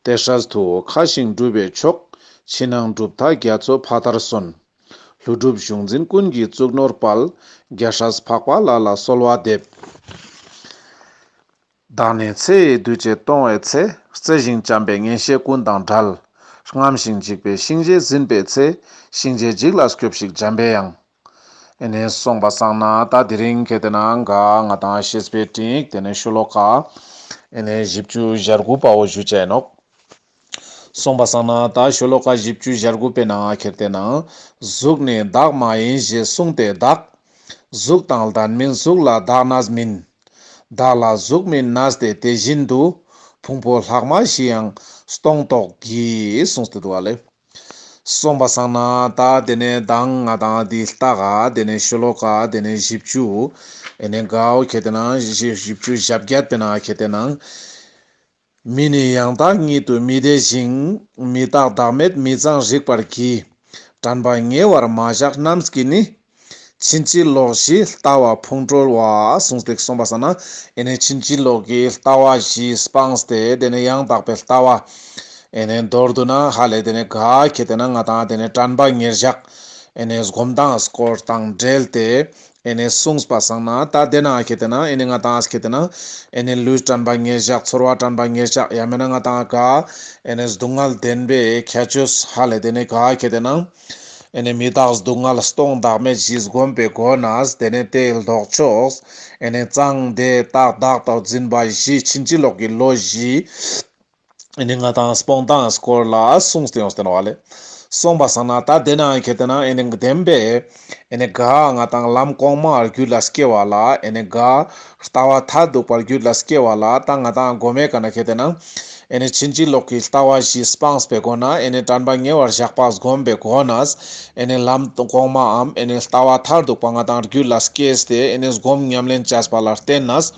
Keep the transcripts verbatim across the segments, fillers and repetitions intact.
ཏེ་སྲས་ཐུ་བོ་མཁའ་བཞིན་འགྲུབ་པའི་མཆོག། ཕྱི་ནང་གྲུབ་མཐའ་རྒྱ་མཚོ་ཕ་མཐར་སོན། ཀླུ་སྒྲུབ་གཞུང་འཛིན་ཀུན་གྱི་གཙུག་ནོར་དཔལ། རྒྱལ་སྲས་འཕགས་པ་ལྷ་ལ་གསོལ་བ་འདེབས། བདག་ནི་ཚེ་ཡི་འདུ་བྱེད་གཏོང་བའི་ཚེ། རྩེ་ཞིང་འཇམ་པའི་ངེས་ཤེས་ཀུན་དང་བྲལ། རྔམ་ཞིང་འཇིགས་པའི་གཤིན་རྗེ་འཛིན་པའི་ཚེ། གཤིན་རྗེའི་འཇིགས་ལ་སྐྱོབས་ཤིག་འཇམ་པའི་དབྱངས། ཨེ་ནེ་སོང་པ་སང་ན་ད་དེ་རིང་ཁེ་ཏེ་ན་ག་ང་དང་བཤེས་པའི་སྤྲིངས་ཡིག་ཏེ་ནེ་ཤོ་ལོ་ཀ་ཨེ་ནེ་བཞི་བཅུ་ཞེ་དགུ་པ་བོ་ཞུ་ཅེས་ནོག། སོང་པ་སང་ན་ད་ཤོ་ལོ་ཀ་བཞི་བཅུ་ཞེ་དགུ་པའི་ནང་ཁེ་ཏེ་ན་གཟུགས་ནི་བདག་མ་ཡིན་ཞེས་གསུངས་ཏེ་བདག། གཟུགས་དང་ལྡན་མིན་གཟུགས་ལ་བདག་གནས་མིན། བདག་ལ་གཟུགས་མིན་གནས་ཏེ་དེ་བཞིན་དུ། ཕུང་པོ་ལྷག་མ་བཞི་ཡང་སྟོང་རྟོགས་ཀྱིས། གསུངས་ཏེ་འདུག་པ་ལེ། སོང་པ་སང་ན་ད་ཏེ་ནེ་མདང་ང་དང་འདི་ལྟ་ག་ཏེ་ནེ་ཤོ་ལོ་ཀ་ཏེ་ནེ་བཞི་བཅུ་ཨེ་ནེ་ག་བོ་ཁེ་ཏེ་ན་བཞི་བཅུ་ཞེ་བརྒྱད་པའི་ནང་ཁེ་ཏེ་ན། མི་ནི་ཡང་དག་ཉིད་དུ་མི་བདེ་ཞིང་། མི་རྟག་བདག་མེད་མི་གཙང་རིག་པར་གྱིས། དྲན་པ་ཉེ་བར་མ་བཞག་རྣམས་ཀྱིས་ནི། ཕྱིན་ཅི་ལོག་བཞིའི་ལྟ་བ་ཕུང་གྲོལ་བ། གསུངས་ཏེ་སོང་པ་སང་ན་ཨེ་ནེ་ཕྱིན་ཅི་ལོག་གི་ལྟ་བ་བཞི་སྤངས་ཏེ་ཏེ་ནེ་ཡང་དག་པའི་ལྟ་བ་ཨེ་ནེ་མདོར་བསྡུ་ན་ཧ་ལེ་ཏེ་ནེ་ག་ཁེ་ཏེ་ན་ང་དང་ཏེ་ནེ་དྲན་པ་ཉེར་བཞག་ཨེ་ནེ་སྒོམ་སྟངས་སྐོར་དང་འབྲེལ་ཏེ། ཨེ་ནེ་གསུངས་པ་སང་ན་ད་ཏེ་ན་ཁེ་ཏེ་ན་ཨེ་ནེ་ང་དང་ཁེ་ཏེ་ན་ཨེ་ནེ་ལུས་དྲན་པ་ཉེར་བཞག་ཚོར་བ་དྲན་པ་ཉེར་བཞག་ཡང་མེད་ན་ང་དང་ག་ཨེ་ནེ་སྡུག་བསྔལ་བདེན་པའི་ཁྱད་ཆོས་ཧ་ལེ་ཏེ་ནེ་ག་ཁེ་ཏེ་ན་ཨེ་ནེ་མི་རྟག་སྡུག་བསྔལ་སྟོང་བདག་མེད་བཞི་སྒོམ་པའི་སྒོ་ནས་ཏེ་ནེ་ཏེའི་ལྡོག་ཕྱོགས་ཨེ་ནེ་གཙང་བདེ་རྟག་བདག་ཏུ་འཛིན་པ་བཞི་ཕྱིན་ཅི་ལོག་གི་བློ་བཞི། ཨེ་ནེ་ང་དང་སྤོང་སྟངས་སྐོར་ལ་གསུངས་ཏེ་ཡོངས་ཏེ་ནོག་པ་ལེ། སོང་པ་སང་ན་ད་ཏེ་ན་ཁེ་ཏེ་ན་ཨེ་ནེ་བདེན་པའི་ཨེ་ནེ་ག་ང་དང་ལམ་གོང་མ་རྒྱུད་ལ་སྐྱེ་བ་ལ་ཨེ་ནེ་ག་ལྟ་བ་མཐར་ཐུག་པ་རྒྱུད་ལ་སྐྱེ་བ་ལ་ད་ང་དང་གོ་མའི་ཀ་ན་ཁེ་ཏེ་ན་ཨེ་ནེ་ཕྱིན་ཅི་ལོག་གི་ལྟ་བ་བཞི་སྤངས་པའི་སྒོ་ནས་ཨེ་ནེ་དྲན་པ་ཉེ་བར་བཞག་པ་སྒོམ་པའི་སྒོ་ནས་ཨེ་ནེ་ལམ་གོང་མའམ་ཨེ་ནེ་ལྟ་བ་མཐར་ཐུག་པ་ང་དང་རྒྱུད་ལ་སྐྱེས་ཏེ་ཨེ་ནེ་སྒོམ་ཉམས་ལེན་བྱས་པ་ལ་བརྟེན་ནས།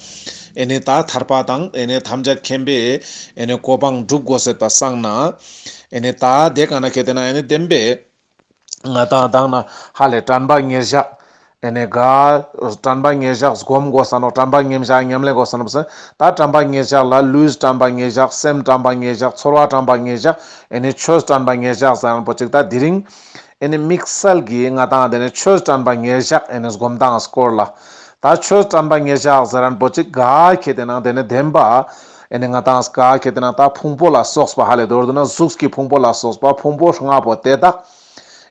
ཨེ་ནེ་ད་ཐར་པ་དང་ཨེ་ནེ་ཐམས་ཅད་མཁྱེན་པའི་ཨེ་ནེ་གོ་འཕང་སྒྲུབ་དགོས་ཟེར་པ་སང་ན། ཨེ་ནེ་ད་ཏེ་ཀ་ན་ཁེ་ཏེ་ན་ཨེ་ནེ་བདེན་པའི་ང་དང་མདང་ན་ཧ་ལེ་དྲན་པ་ཉེར་བཞག་ཨེ་ནེ་ག་དྲན་པ་ཉེར་བཞག་སྒོམ་དགོས་ས་ནོག། དྲན་པ་ཉེར་བཞག་ཉམས་ལེན་དགོས་ས་ནོག་ཟེར། ད་དྲན་པ་ཉེར་བཞག་ལ་ལུས་དྲན་པ་ཉེར་བཞག་སེམས་དྲན་པ་ཉེར་བཞག་ཚོར་བ་དྲན་པ་ཉེར་བཞག་ཨེ་ནེ་ཆོས་དྲན་པ་ཉེར་བཞག་ཟེར་ན་པོ་ཅིག་ད་དེ་རིང་ཨེ་ནེ་དམིགས་བསལ་གྱི་ང་དང་ཏེ་ནེ་ཆོས་དྲན་པ་ཉེར་བཞག་ཨེ་ནེ་སྒོམ་སྟངས་སྐོར་ལ། ད་ཆོས་དྲན་པ་ཉེར་བཞག་ཟེར་ན་པོ་ཅིག་ག་ཁེ་ཏེ་ན་ཏེ་ནེ་བདེན་པ་ཨེ་ནེ་ང་དང་ག་ཁེ་ཏེ་ན་ད་ཕུང་པོ་ལ་སོགས་པ་ཧ་ལེ་མདོར་བསྡུ་ན་གཟུགས་ཀྱི་ཕུང་པོ་ལ་སོགས་པ་ཕུང་པོ་ལྔ་པོ་དེ་དག་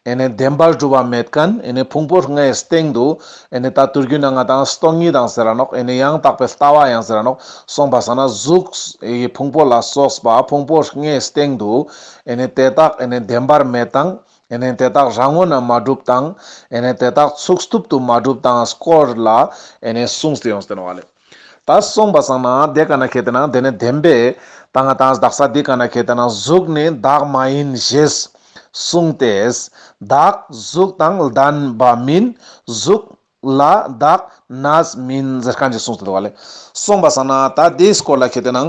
ཨེ་ནེ་བདེན་པར་གྲུབ་པ་མེད་མཁན་ཨེ་ནེ་ཕུང་པོ་ལྔའི་སྟེང་དུ་ཨེ་ནེ་ད་དུས་རྒྱུན་ན་ང་དང་སྟོང་ཉིད་དང་ཟེར་ར་ནོག། ཨེ་ནེ་ཡང་དག་པའི་ལྟ་བ་ཡང་ཟེར་ར་ནོག། སོང་པ་སང་ན་གཟུགས་ཀྱི་ཕུང་པོ་ལ་སོགས་པ་ཕུང་པོ་ལྔའི་སྟེང་དུ་ཨེ་ནེ་དེ་དག་ཨེ་ནེ་བདེན་པར་མེད་དང་། ཨེ་ནེ་དེ་དག་རང་ངོས་ནས་མ་གྲུབ་དང་། ཨེ་ནེ་དེ་དག་ཚུགས་ཐུབ་ཏུ་མ་གྲུབ་དང་སྐོར་ལ་ཨེ་ནེ་གསུངས་ཏེ་ཡོངས་ཏེ་ནོག་པ་ལེ། ད་སོང་པ་སང་ན་ཏེ་ཀ་ན་ཁེ་ཏེ་ན་ཏེ་ནེ་བདེན་པའི་ད་ང་དང་དག་ས་ཏེ་ཀ་ན་ཁེ་ཏེ་ན་གཟུགས་ནི་བདག་མ་ཡིན་ཞེས་གསུངས་ཏེ། བདག་གཟུགས་དང་ལྡན་པ་མིན། གཟུགས་ལ་བདག་གནས་མིན་ཟེར་མཁན་ཅིག་གསུངས་ཏེ་འདུག་པ་ལེ། སོང་པ་སང་ན་ད་ཏེའི་སྐོར་ལ་ཁེ་ཏེ་ན་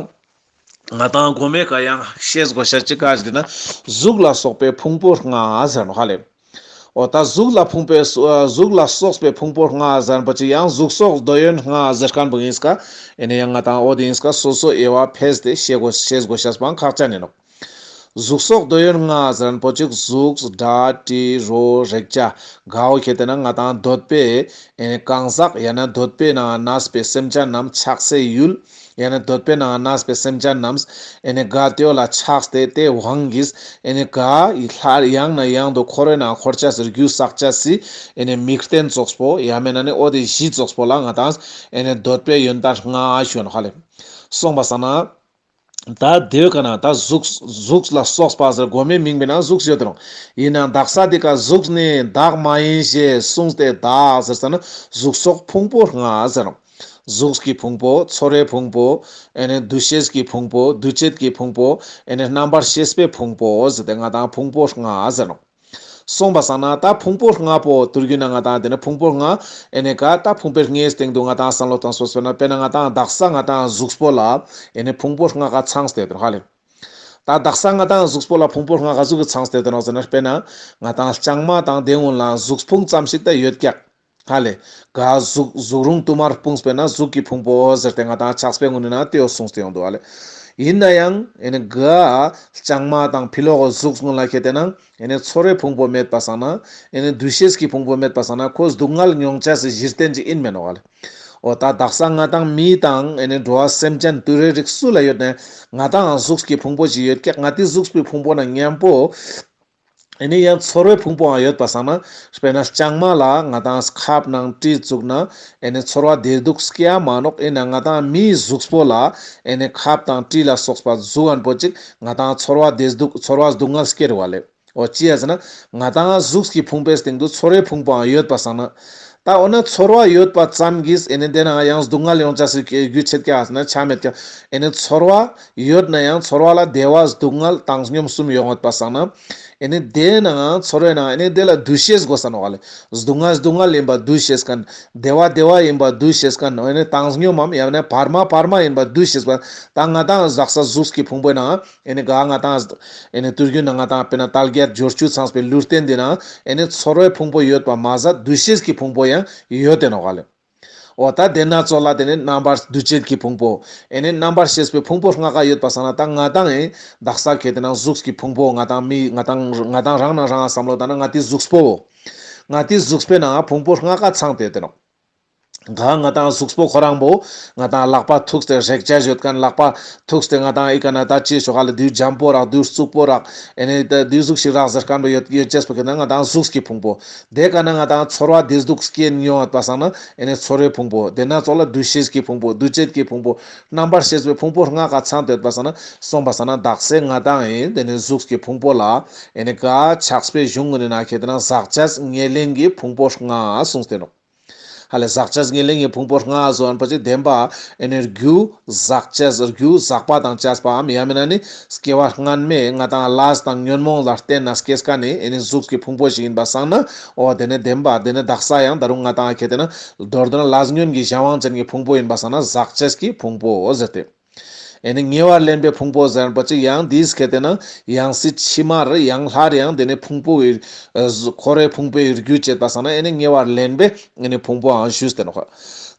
ང་དང་གོ་མའི་ཀ་ཡང་ཤེས་དགོས་ཤེས་ཅིག་ག་ཞིག་ན་གཟུགས་ལ་སོགས་པའི་ཕུང་པོ་ལྔ་ཟེར་ནོག་ཧ་ལེ། འོ་ད་གཟུགས་ལ་ཕུང་པོའི་གཟུགས་ལ་སོགས་པའི་ཕུང་པོ་ལྔ་ཟེར་པོ་ཅིག་ཡང་གཟུགས་སོགས་འདོད་ཡོན་ལྔ་ཟེར་མཁན་པོ་ཡིན་ཀ། ཨེ་ནེ་ཡང་ང་དང་འོ་དེ་ཡིན་ཀ་སོ་སོ་དབྱེ་བ་ཕེས་ཏེ་ཤེས་དགོས་ཤེས་དགོས་ཤེས་པའང་ཁག་ཅན་ཡིན་ནོག། གཟུགས་སོགས་འདོད་ཡོན་ལྔ་ཟེར་པོ་ཅིག་གཟུགས་སྒྲ་དྲི་རོ་རེག་བྱ་ག་བོ་ཁེ་ཏེ་ན་ང་དང་འདོད་པའི་ཨེ་ནེ་གང་ཟག་ཡང་ན་འདོད་པའི་ནང་གནས་པའི་སེམས་ཅན་རྣམས་ཆགས་སའི་ཡུལ། ཡང་ན་འདོད་པའི་ནང་གནས་པའི་སེམས་ཅན་རྣམས་ཨེ་ནེ་ག་ཏེ་བོ་ལ་ཆགས་ཏེ་ཏེ་དབང་གིས་ཨེ་ནེ་ག་ཡི་སླར་ཡང་ནས་ཡང་དུ་འཁོར་བའི་ནང་འཁོར་ཅེས་སི་རྒྱུ་བསགས་ཅེས་སི་ཨེ་ནེ་དམིགས་རྟེན་ཙོགས་པོ་ཡང་མེད་ན་ནི་འོ་དེ་གཞི་ཙོགས་པོ་ལ་ང་དང་ཨེ་ནེ་འདོད་པའི་ཡོན་ཏན་ལྔ་ཞུ་ནོག་ཧ་ལེ། སོང་པ་སང་ན། ད་དེ་བོའི་ཀ་ན་ད་གཟུགས་གཟུགས་ལ་སོགས་པ་ཟེར་གོ་མའི་མིང་པོའི་ནང་གཟུགས་ཡོད་དེ་རུང་། ཡིན་ནའང་དག་ས་ཏེ་ཀ་གཟུགས་ནི་བདག་མ་ཡིན་ཞེས་གསུངས་ཏེ་བདག་ཟེར་ས་ན་གཟུགས་སོགས་ཕུང་པོ་ལྔ་ཟེར་རུང་། གཟུགས་ཀྱི་ཕུང་པོ། ཚོར་བའི་ཕུང་པོ། ཨེ་ནེ་འདུ་ཤེས་ཀྱི་ཕུང་པོ། འདུ་བྱེད་ཀྱི་ཕུང་པོ། ཨེ་ནེ་རྣམ་པར་ཤེས་པའི་ཕུང་པོ་ཟེར་ཏེ་ང་དང་ཕུང་པོ་ལྔ་ཟེར་རུང་། སོང་པ་སང་ན་ད་ཕུང་པོ་ལྔ་པོ་དུས་རྒྱུན་ན་ང་དང་ཏེ་ནེ་ཕུང་པོ་ལྔ་ཨེ་ནེ་ག་ད་ཕུང་པོའི་ལྔའི་སྟེང་དུ་ང་དང་བསམ་བློ་བཏང་སོང་ཟེར་ན་དཔེར་ན་ང་དང་དག་ས་ང་དང་གཟུགས་པོ་ལ་ཨེ་ནེ་ཕུང་པོ་ལྔ་ག་ཚང་སྟེ་ཡོད་དེ་ནོག་ཧ་ལེ། ད་དག་ས་ང་དང་གཟུགས་པོ་ལ་ཕུང་པོ་ལྔ་ག་ཟུག་གི་ཚང་སྟེ་ཡོད་དེ་ནོག་ཟེར་ན་དཔེར་ན་ང་དང་ལྕང་མ་དང་དེ་གུན་ལ་གཟུགས་ཕུང་ཙམ་ཞིག་ད་ཡོད་ཀྱག་ཧ་ལེ། ག་གཟུགས་གཟུགས་རུང་དུ་མར་སྤུངས་པས་ན་གཟུགས་ཀྱི་ཕུང་པོ་ཟེར་ཏེ་ང་དང་ཕྱག་དཔེ་གུན་ནི་ན་ཏེ་བོ་གསུངས་ཏེ་ཡོང་དུག་ཧ་ལེ། ཡིན་ན་ཡང་ཨེ་ནི་ག་ལྕང་མ་དང་ཕི་ལོག་གི་གཟུགས་སྔོན་ལ་ཁེ་ཏེ་ན་ཨེ་ནི་ཚོར་བའི་ཕུང་པོ་མེད་པ་སང་ན་ཨེ་ནི་འདུ་ཤེས་ཀྱི་ཕུང་པོ་མེད་པ་སང་ན་ཁོ་སྡུག་བསྔལ་མྱོང་ཅེས་སི་གཞི་རྟེན་ཅིག་ཡིན་མེད་ནོག་ལེ། འོ་ད་དག་ས་ང་ཏང་མི་དང་ཨེ་ནི་འགྲོ་བ་སེམས་ཅན་དུད་འགྲོའི་རིགས་སུ་ལ་ཡོད་ན་ང་ཏང་གཟུགས་ཀྱི་ཕུང་པོ་ཅིག་ཡོད་ཀྱག། ང་ཏི་གཟུགས་པོའི་ཕུང་པོ་ན་མཉམ་པོ་ཨེ་ནི་ཡང་ཚོར་བའི་ཕུང་པོའང་ཡོད་པ་སང་ན་དཔེར་ན་ལྕང་མ་ལ་ང་ཏང་ཁབ་ནང་གྲི་བཙུགས་ན་ཨེ་ནི་ཚོར་བ་བདེ་སྡུག་སྐྱེ་ཡ་མ་ནོག། ཡིན་ན་ང་ཏང་མིའི་གཟུགས་པོ་ལ་ཨེ་ནི་ཁབ་དང་གྲི་ལ་སོགས་པ་གཟུགས་ཨན་པོ་ཅིག་ང་ཏང་ཚོར་བ་བདེ་སྡུག་ཚོར་བ་སྡུག་བསྔལ་སྐྱེ་རུ་བ་ལེ། འོ་ཅི་ཡ་ཟེར་ན་ང་ཏང་གཟུགས་ཀྱི་ཕུང་པོའི་སྟེང་དུ་ཚོར་བའི་ཕུང་པོའང་ཡོད་པ་སང་ན། ད་འོ་ན་ཚོར་བ་ཡོད་པ་ཙམ་གྱིས་ཨེ་ནི་དེ་ན་ཡང་སྡུག་བསྔལ་ཡོང་ཅེས་སི་རྒྱུ་ཆེད་ཀྱག་ཟེར་ན་ཆ་མེད་ཀྱག། ཨེ་ནི་ཚོར་བ་ཡོད་ན་ཡང་ཚོར་བ་ལ་བདེ་བ་སྡུག་བསྔལ་བཏང་སྙོམས་གསུམ་ཡོང་ཡོད་པ་སང་ན། ཨེ་ནི་དེ་ནང་ཚོར་བའི་ནང་ཨེ་ནི་དེ་ལ་འདུ་ཤེས་དགོས་ས་ནོག་ལེ། སྡུག་བསྔལ་སྡུག་བསྔལ་ཡིན་པ་འདུ་ཤེས་མཁན། བདེ་བ་བདེ་བ་ཡིན་པ་འདུ་ཤེས་མཁན། ཨེ་ནི་བཏང་སྙོམས་མམ་ཡང་ན་བར་མ་བར་མ་ཡིན་པ་འདུ་ཤེས་མཁན། ད་ང་ཏང་དག་ས་གཟུགས་ཀྱི་ཕུང་པོའི་ནང་ཨེ་ནི་ག་ང་ཏང་ཨེ་ནི་དུས་རྒྱུན་ན་ང་ཏང་དཔེར་ན་དལ་བརྒྱད་འབྱོར་བཅུ་ཚང་བའི་ལུས་རྟེན་འདི་ན་ཨེ་ནི་ཚོར་བའི་ཕུང་པོ་ཡོད་པ་མ་ཟད་འདུ་ཤེས་ཀྱི་ཕུང་པོ་ཡང་ཡོད་དེ་ནོག་ལེ། འོ་ད་དེ་ན་ཚོ་ལ་དེ་ནི་རྣམ་པར་འདུ་བྱེད་ཀྱི་ཕུང་པོ། ཨེ་ནི་རྣམ་པར་ཤེས་པའི་ཕུང་པོ་ལྔ་ཀ་ཡོད་པ་སང་ན་ད་ང་ཏང་ཨེ་དག་ས་ཁེ་ཏེ་ན་གཟུགས་ཀྱི་ཕུང་པོ་ང་ཏང་མི་ང་ཏང་ང་ཏང་རང་ན་རང་བསམ་བློ་བཏང་ན་ང་ཏི་གཟུགས་པོ། ང་ཏི་གཟུགས་པོའི་ནང་ཕུང་པོ་ལྔ་ཀ་ཚང་སྟེ་ཡོད་དེ་ནོག། ག་ང་ཏང་གཟུགས་པོ་ཁོ་རང་པོ་ང་ཏང་ལག་པ་ཐུག་སྟེ་རེག་བྱ་ཡོད་མཁན། ལག་པ་ཐུག་སྟེ་ང་ཏང་ཨི་ཀ་ན་ད་ཅི་ཞོག་ལ་དུས་འཇམ་པོ་རག་དུས་རྩུབ་པོ་རག། ཨེ་ནི་ད་དུས་གཟུགས་ཤིག་རག་ཟེར་མཁན་པོ་ཡོད་ཡོད་ཅེས་པོ་ཁེ་ཏེ་ན་ང་ཏང་གཟུགས་ཀྱི་ཕུང་པོ། དེ་ཀ་ན་ང་ཏང་ཚོར་བ་བདེ་སྡུག་སྐྱེ་མྱོང་ཡོད་པ་སང་ན་ཨེ་ནི་ཚོར་བའི་ཕུང་པོ། དེ་ན་ཚོ་ལ་འདུ་ཤེས་ཀྱི་ཕུང་པོ། འདུ་བྱེད་ཀྱི་ཕུང་པོ། རྣམ་པར་ཤེས་པའི་ཕུང་པོ་ལྔ་ཀ་ཚང་སྟེ་ཡོད་པ་སང་ན་སོང་པ་སང་ན་དག་ས་ང་ཏང་ཨེ་དེ་ནི་གཟུགས་ཀྱི་ཕུང་པོ་ལ་ཨེ་ནི་ག་ཕྱག་དཔེ་གཞུང་ངོ་ནི་ན་ཁེ་ཏེ་ན་ཟག་བཅས་ཉེར་ལེན་གྱི་ཕུང་པོ་ལྔ་གསུངས་ཏེ་ནོག། ཧ་ལེ་ཟག་བཅས་ཉེར་ལེན་གྱི་ཕུང་པོ་ལྔ་ཟེར་བ་ཅིག་བདེན་པ་ཨེ་ནི་རྒྱུ་ཟག་བཅས་རྒྱུ་ཟག་པ་དང་བཅས་པའམ་ཡང་མིན་ན་ནི་སྐྱེ་བ་སྔན་མའི་ང་ཏང་ལས་དང་ཉོན་མོངས་ལ་བརྟེན་ན་སྐྱེས་མཁན་ནི་ཨེ་ནི་གཟུགས་ཀྱི་ཕུང་པོ་ཞིག་ཡིན་པ་སང་ན། འོ་དེ་ནི་བདེན་པ་དེ་ནི་དག་ས་ཡང་ད་རུང་ང་ཏང་ཁེ་ཏེ་ན་མདོར་བསྡུ་ན་ལས་ཉོན་གྱི་གཞན་དབང་ཅན་གྱི་ཕུང་པོ་ཡིན་པ་སང་ན་ཟག་བཅས་ཀྱི་ཕུང་པོ་ཟེར་ཏེ། ཨེ་ནི་ཉེ་བར་ལེན་པའི་ཕུང་པོ་ཟེར་བ་ཅིག་ཡང་དེས་ཁེ་ཏེ་ན་ཡང་སྲིད་ཕྱི་མར་ཡང་སླར་ཡང་དེ་ནི་ཕུང་པོའི་འཁོར་བའི་ཕུང་པོའི་རྒྱུ་བྱེད་པ་སང་ན་ཨེ་ནི་ཉེ་བར་ལེན་པའི་ཨེ་ནི་ཕུང་པོའང་ཞུས་ཏེ་ནོག།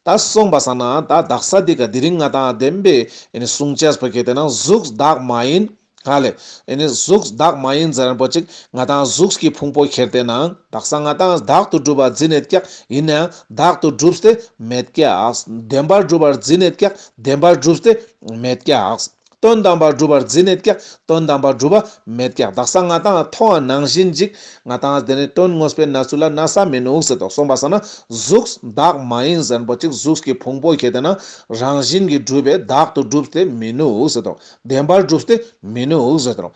ད་སོང་པ་སང་ན་ད་དག་ས་འདི་ཀ་དེ་རིང་ང་ཏང་བདེན་པའི་ཨེ་ནི་གསུང་ཅེས་པོ་ཁེ་ཏེ་ན་གཟུགས་བདག་མ་ཡིན། ཧ་ལེ། ཨེ་ནི་གཟུགས་བདག་མ་ཡིན་ཟེར་བ་ཅིག་ང་ཏང་གཟུགས་ཀྱི་ཕུང་པོ་ཁེ་ཏེ་ན་དག་ས་ང་ཏང་བདག་ཏུ་གྲུབ་པ་འཛིན་ཡོད་ཀྱག། ཡིན་ནའང་བདག་ཏུ་གྲུབ་སྟེ་མེད་ཀྱག། བདེན་པར་གྲུབ་པར་འཛིན་ཡོད་ཀྱག། བདེན་པར་གྲུབ་སྟེ་མེད་ཀྱག། དོན་དམ་པར་གྲུབ་པར་འཛིན་ཡོད་ཀྱག། དོན་དམ་པར་གྲུབ་པ་མེད་ཀྱག། དག་ས་ང་ཏང་མཐོང་བ་ནང་བཞིན་ཅིག་ང་ཏང་དེ་ནི་དོན་དངོས་པོའི་གནས་ཚུལ་ལ་གནས་ས་མི་ནུག་ཟེར་ཏོ། སོང་པ་སང་ན་གཟུགས་བདག་མ་ཡིན་ཟེར་བ་ཅིག་གཟུགས་ཀྱི་ཕུང་པོ་ཁེ་ཏེ་ན་རང་བཞིན་གྱིས་གྲུབ་པའི་བདག་ཏུ་གྲུབ་སྟེ་མི་ནུག་ཟེར་ཏོ། བདེན་པར་གྲུབ་སྟེ་མི་ནུག་ཟེར་ཏོ།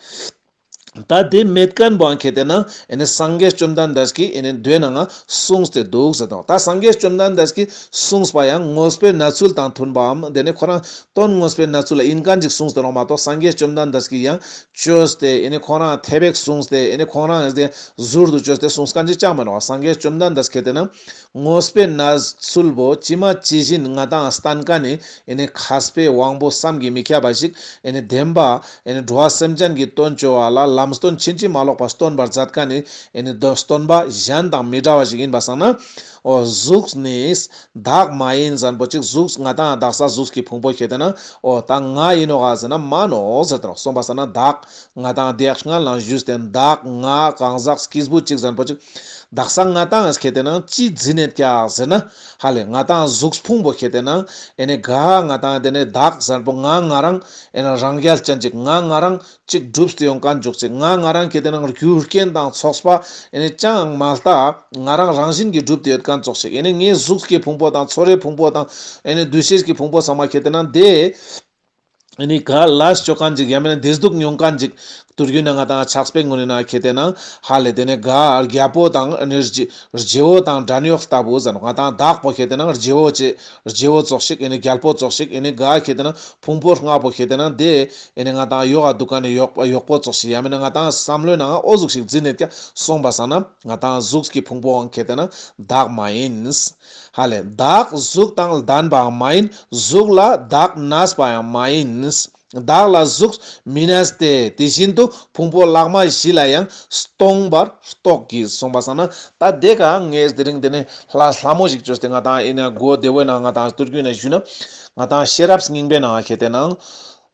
ད་དེ་མེད་མཁན་པོའང་ཁེ་ཏེ་ན་ཨེ་ནི་སངས་རྒྱས་བཅོམ་ལྡན་འདས་ཀྱིས་ཨེ་ནི་མདོའི་ནང་ང་གསུངས་ཏེ་འདུག་ཟེར་དང་། ད་སངས་རྒྱས་བཅོམ་ལྡན་འདས་ཀྱིས་གསུངས་པ་ཡང་དངོས་པོའི་གནས་ཚུལ་དང་མཐུན་པའམ་དེ་ནི་ཁོ་རང་དོན་དངོས་པོའི་གནས་ཚུལ་ལ་ཡིན་མཁན་ཅིག་གསུངས་ཏེ་ནོག་མ་གཏོགས་སངས་རྒྱས་བཅོམ་ལྡན་འདས་ཀྱིས་ཡང་བཅོས་ཏེ་ཨེ་ནི་ཁོ་རང་ཐེ་བེག་གསུངས་ཏེ་ཨེ་ནི་ཁོ་རང་དེ་ཟུར་དུ་བཅོས་ཏེ་གསུངས་མཁན་ཅིག་ཅང་མ་ནོག། སངས་རྒྱས་བཅོམ་ལྡན་འདས་ཁེ་ཏེ་ན་དངོས་པོའི་གནས་ཚུལ་བོ་ཇི་མ་ཇི་བཞིན་ང་ཏང་བསྟན་མཁན་ནི་ཨེ་ནི་མཁས་པའི་དབང་པོ་བསམ་གྱིས་མི་ཁྱབ་པ་ཞིག་ཨེ་ནི་བདེན་པ་ཨེ་ནི་འགྲོ་བ་སེམས་ཅན་གྱི་དོན་བཅོ་བ་ལ་ལམ་སྟོན་ཕྱིན་ཅི་མ་ལོག་པ་སྟོན་པར་མཛད་མཁན་ནི་ཨེ་ནི་སྟོན་པ་གཞན་དང་མི་འདྲ་བ་ཞིག་ཡིན་པ་སང་ན། འོ་གཟུགས་ནི་བདག་མ་ཡིན་ཟེར་བ་ཅིག་གཟུགས་ང་ཏང་དག་ས་གཟུགས་ཀྱི་ཕུང་པོ་ཁེ་ཏེ་ན་འོ་ད་ང་ཡིན་ནོག་ག་ཟེར་ན་མ་ནོག་ཟེར་ཏེ་ནོག། སོང་པ་སང་ན་བདག་ང་ཏང་དེ་སྔ་ལ་ཞུས་ཏེ་བདག་ང་གང་ཟག་སྐྱེས་བུ་གཅིག་ཟེར་བ་ཅིག་དག་ས་ང་ཏང་ཁེ་ཏེ་ན་ཅི་འཛིན་ཡོད་ཀྱག་ཟེར་ན། ཧ་ལེ་ང་ཏང་གཟུགས་ཕུང་པོ་ཁེ་ཏེ་ན་ཨེ་ནི་ག་ང་ཏང་དེ་ནི་བདག་ཟེར་བོ་ང་ང་རང་ཨེ་ནི་རང་རྒྱལ་ཅན་ཅིག་ང་ང་རང་ཅིག་གྲུབ་སྟེ་ཡོང་མཁན་ཅིག་ང་ང་རང་ཁེ་ཏེ་ན་རྒྱུ་རྐྱེན་དང་ཚོགས་པ་ཨེ་ནི་ཅང་མ་ལྟ་ང་རང་རང་བཞིན་གྱིས་གྲུབ་སྟེ་ཡོད་མཁན་ཅིག་ཨེ་ནི་ངའི་གཟུགས་ཀྱི་ཕུང་པོ་དང་ཚོར་བའི་ཕུང་པོ་དང་ཨེ་ནི་འདུ་ཤེས་ཀྱི་ཕུང་པོ་ཚང་མ་ཁེ་ཏེ་ན་དེ་ཨེ་ནི་ག་ལས་བཅོ་མཁན་ཅིག་ཡང་མིན་ན་བདེ་སྡུག་མྱོང་མཁན་ཅིག་དུས་རྒྱུན་ན་ང་ཏང་ཕྱག་དཔེ་ངོ་ནས་ན་ཁེ་ཏེ་ན་ཧ་ལེ་དེ་ནི་ག་རྒྱལ་པོ་དང་ཨེ་ནི་རྗེ་རྗེ་བོ་དང་བྲན་གཡོག་ལྟ་བུ་ཟེར་ནོག། ང་ཏང་བདག་པོ་ཁེ་ཏེ་ན་རྗེ་བོ་ཅིག་རྗེ་བོ་ཙོགས་ཤིག་ཨེ་ནི་རྒྱལ་པོ་ཙོགས་ཤིག་ཨེ་ནི་ག་ཁེ་ཏེ་ན་ཕུང་པོ་ལྔ་པོ་ཁེ་ཏེ་ན་དེ་ཨེ་ནི་ང་ཏང་གཡོག་ག་འདུག་མཁན་ནི་གཡོག་གཡོག་པོ་ཙོགས་ཤིག་ཡང་མིན་ན་ང་ཏང་བསམ་བློའི་ནང་འོ་ཟུག་ཞིག་འཛིན་ཡོད་ཀྱག། སོང་པ་སང་ན་ང་ཏང་གཟུགས་ཀྱི་ཕུང་པོའང་ཁེ་ཏེ་ན་བདག་མ་ཡིན། ཧ་ལེ་བདག་གཟུགས་དང་ལྡན་པའང་མ་ཡིན། གཟུགས་ལ་བདག་གནས་པ་ཡང་མ་ཡིན། བདག་ལ་གཟུགས་མི་གནས་ཏེ། དེ་བཞིན་དུ་ཕུང་པོ་ལྷག་མ་བཞི་ལ་ཡང་སྟོང་པར་རྟོགས་ཀྱི། སོང་པ་སང་ན་ད་དེ་ཀ་ངས་དེ་རིང་དེ་ནི་ལྷ་ལྷ་མོ་ཞིག་བཅོས་ཏེ་ང་ཏང་ཨེ་ནི་གོ་བདེ་བོའི་ནང་ང་ཏང་དུས་རྒྱུན་ན་ཞུས་ན་ང་ཏང་ཤེས་རབ་སྙིང་པོའི་ནང་ཁེ་ཏེ་ན་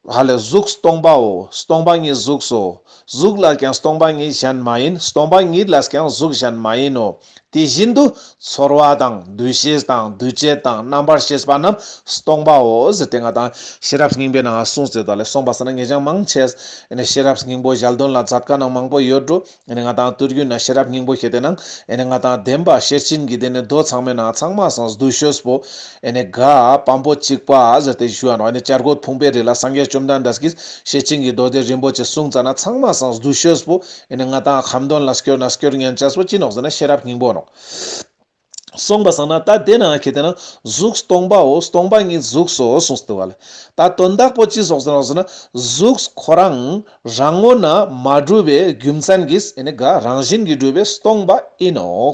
ཧ་ལེ་གཟུགས་སྟོང་པའོ། སྟོང་པ་ཉིད་གཟུགས་སོ། གཟུགས་ལ་ཀྱང་སྟོང་པ་ཉིད་གཞན་མ་ཡིན། སྟོང་པ་ཉིད་ལ་ཀྱང་གཟུགས་གཞན་མ་ཡིན་ནོ། དེ་བཞིན་དུ་ཚོར་བ་དང་འདུ་ཤེས་དང་འདུ་བྱེད་དང་རྣམ་པར་ཤེས་པ་རྣམས་སྟོང་པའོ་ཟེར་ཏེ་ང་དང་ཤེས་རབ་སྙིང་པོའི་ནང་གསུངས་ཏེ་ད་ལེ། སོང་པ་སང་ན་ངེད་ཅག་མང་ཆེས་ཨེ་ནི་ཤེས་རབ་སྙིང་པོ་ཞལ་འདོན་ལ་མཛད་མཁན་ནང་མང་པོ་ཡོད་འགྲོ། ཨེ་ནི་ང་དང་དུས་རྒྱུན་ན་ཤེས་རབ་སྙིང་པོ་ཞེས་ཏེ་ནང་ཨེ་ནི་ང་དང་བདེན་པ་ཤེར་ཕྱིན་གྱི་དེ་ནི་མདོ་ཚང་མའི་ནང་ཚང་མ་སང་བསྡུས་ཤོས་པོ་ཨེ་ནི་ག་བམ་པོ་གཅིག་པ་ཟེར་ཏེ་ཞུ་ཨ་ནོ། ཨེ་ནི་བྱ་རྒོད་ཕུང་པོའི་རི་ལ་སངས་རྒྱས་བཅོམ་ལྡན་འདས་ཀྱིས་ཤེར་ཕྱིན་གྱི་མདོ་སྡེ་རིན་པོ་ཆེ་གསུངས་ཙ་ན་ཚང་མ་སང་བསྡུས་ཤོས་པོ་ཨེ་ནི་ང་དང་ཁ་འདོན་ལ་སྐྱོར་ན་སྐྱོར་ཉན་ཆས་པོ་ཅི་ནོག་ཟེར་ན་ཤེས་རབ་སྙིང་པོ་ནོག། སོང་པ་སང་ན་ད་དེ་ན་ཁེ་ཏེ་ན་གཟུགས་སྟོང་པའོ། སྟོང་པ་ཉིད་གཟུགས་སོ་གསུངས་ཏེ་བ་ལེ། ད་དོན་དག་པོ་ཅི་སོགས་ཟེར་ན་གཟུགས་ཁོ་རང་རང་ངོ་ན་མ་གྲུབ་པའི་རྒྱུ་མཚན་གྱིས་ཨེ་ནི་ག་རང་བཞིན་གྱིས་གྲུབ་པའི་སྟོང་པ་ཡིན་ནོག།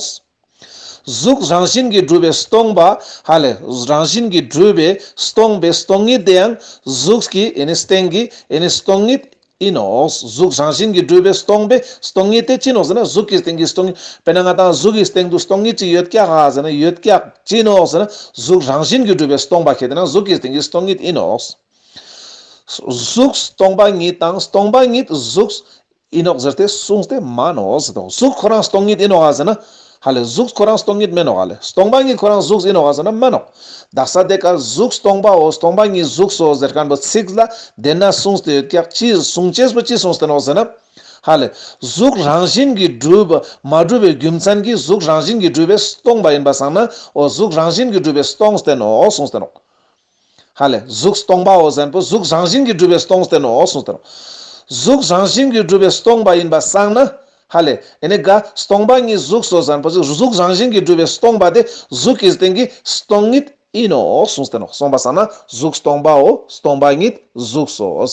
གཟུགས་རང་བཞིན་གྱིས་གྲུབ་པའི་སྟོང་པ་ཧ་ལེ་རང་བཞིན་གྱིས་གྲུབ་པའི་སྟོང་པའི་སྟོང་ཉིད་དེ་ཡང་གཟུགས་ཀྱི་ཨེ་ནི་སྟེང་གི་ཨེ་ནི་སྟོང་ཉིད་ཡིན་ནོག། གཟུགས་རང་བཞིན་གྱིས་གྲུབ་པའི་སྟོང་པའི་སྟོང་ཉིད་དེ་ཅི་ནོག་ཟེར་ན་གཟུགས་ཀྱི་སྟེང་གི་སྟོང་ཉིད། དཔེར་ན་ང་དང་གཟུགས་ཀྱི་སྟེང་དུ་སྟོང་ཉིད་ཅིག་ཡོད་ཀྱག་ཧ་ཟེར་ན་ཡོད་ཀྱག་ཅི་ནོག་ཟེར་ན་གཟུགས་རང་བཞིན་གྱིས་གྲུབ་པའི་སྟོང་པ་ཁེ་ཏེ་ན་གཟུགས་ཀྱི་སྟེང་གི་སྟོང་ཉིད་ཡིན་ནོག། གཟུགས་སྟོང་པ་ཉིད་དང་སྟོང་པ་ཉིད་གཟུགས་ཡིན་ནོག་ཟེར་ཏེ་གསུངས་ཏེ་མ་ནོག་ཟེར་དོ། གཟུགས་ཁོ་རང་སྟོང་ཉིད་ཡིན་ནོག་ཧ་ཟེར་ན་ཧ་ལེ་གཟུགས་ཁོ་རང་སྟོང་ཉིད་མེན་ནོག་ཧ་ལེ། སྟོང་པ་ཉིད་ཁོ་རང་གཟུགས་ཡིན་ནོག་ཧ་ཟེར་ན་མ་ནོག། དག་ས་དེ་ཀ་གཟུགས་སྟོང་པའོ། སྟོང་པ་ཉིད་གཟུགས་སོ་ཟེར་མཁན་པོ་ཚིག་ལ་དེ་ན་གསུངས་ཏེ་ཡོད་ཀྱག། ཅི་གསུང་ཅེས་པོ་ཅི་གསུངས་ཏེ་ནོག་ཟེར་ན་ཧ་ལེ་གཟུགས་རང་བཞིན་གྱིས་གྲུབ་མ་གྲུབ་པའི་རྒྱུ་མཚན་གྱིས་གཟུགས་རང་བཞིན་གྱིས་གྲུབ་པའི་སྟོང་པ་ཡིན་པ་སང་ན་འོ་གཟུགས་རང་བཞིན་གྱིས་གྲུབ་པའི་སྟོང་སྟེ་ནོག་གསུངས་ཏེ་ནོག། ཧ་ལེ་གཟུགས་སྟོང་པའོ་ཟེར་མཁན་པོ་གཟུགས་རང་བཞིན་གྱིས་གྲུབ་པའི་སྟོང་སྟེ་ནོག་གསུངས་ཏེ་ནོག། གཟུགས་རང་བཞིན་གྱིས་གྲུབ་པའི་སྟོང་པ་ཡིན་པ་སང་ན་ཧ་ལེ་ཨེ་ནི་ག་སྟོང་པ་ཉིད་གཟུགས་སོ་ཟེར་མཁན་པོ་གཟུགས་རང་བཞིན་གྱིས་གྲུབ་པའི་སྟོང་པ་དེ་གཟུགས་ཀྱི་སྟེང་གི་སྟོང་ཉིད་ཡིན་ནོག་གསུངས་ཏེ་ནོག། སོང་པ་སང་ན་གཟུགས་སྟོང་པའོ། སྟོང་པ་ཉིད་གཟུགས་སོ།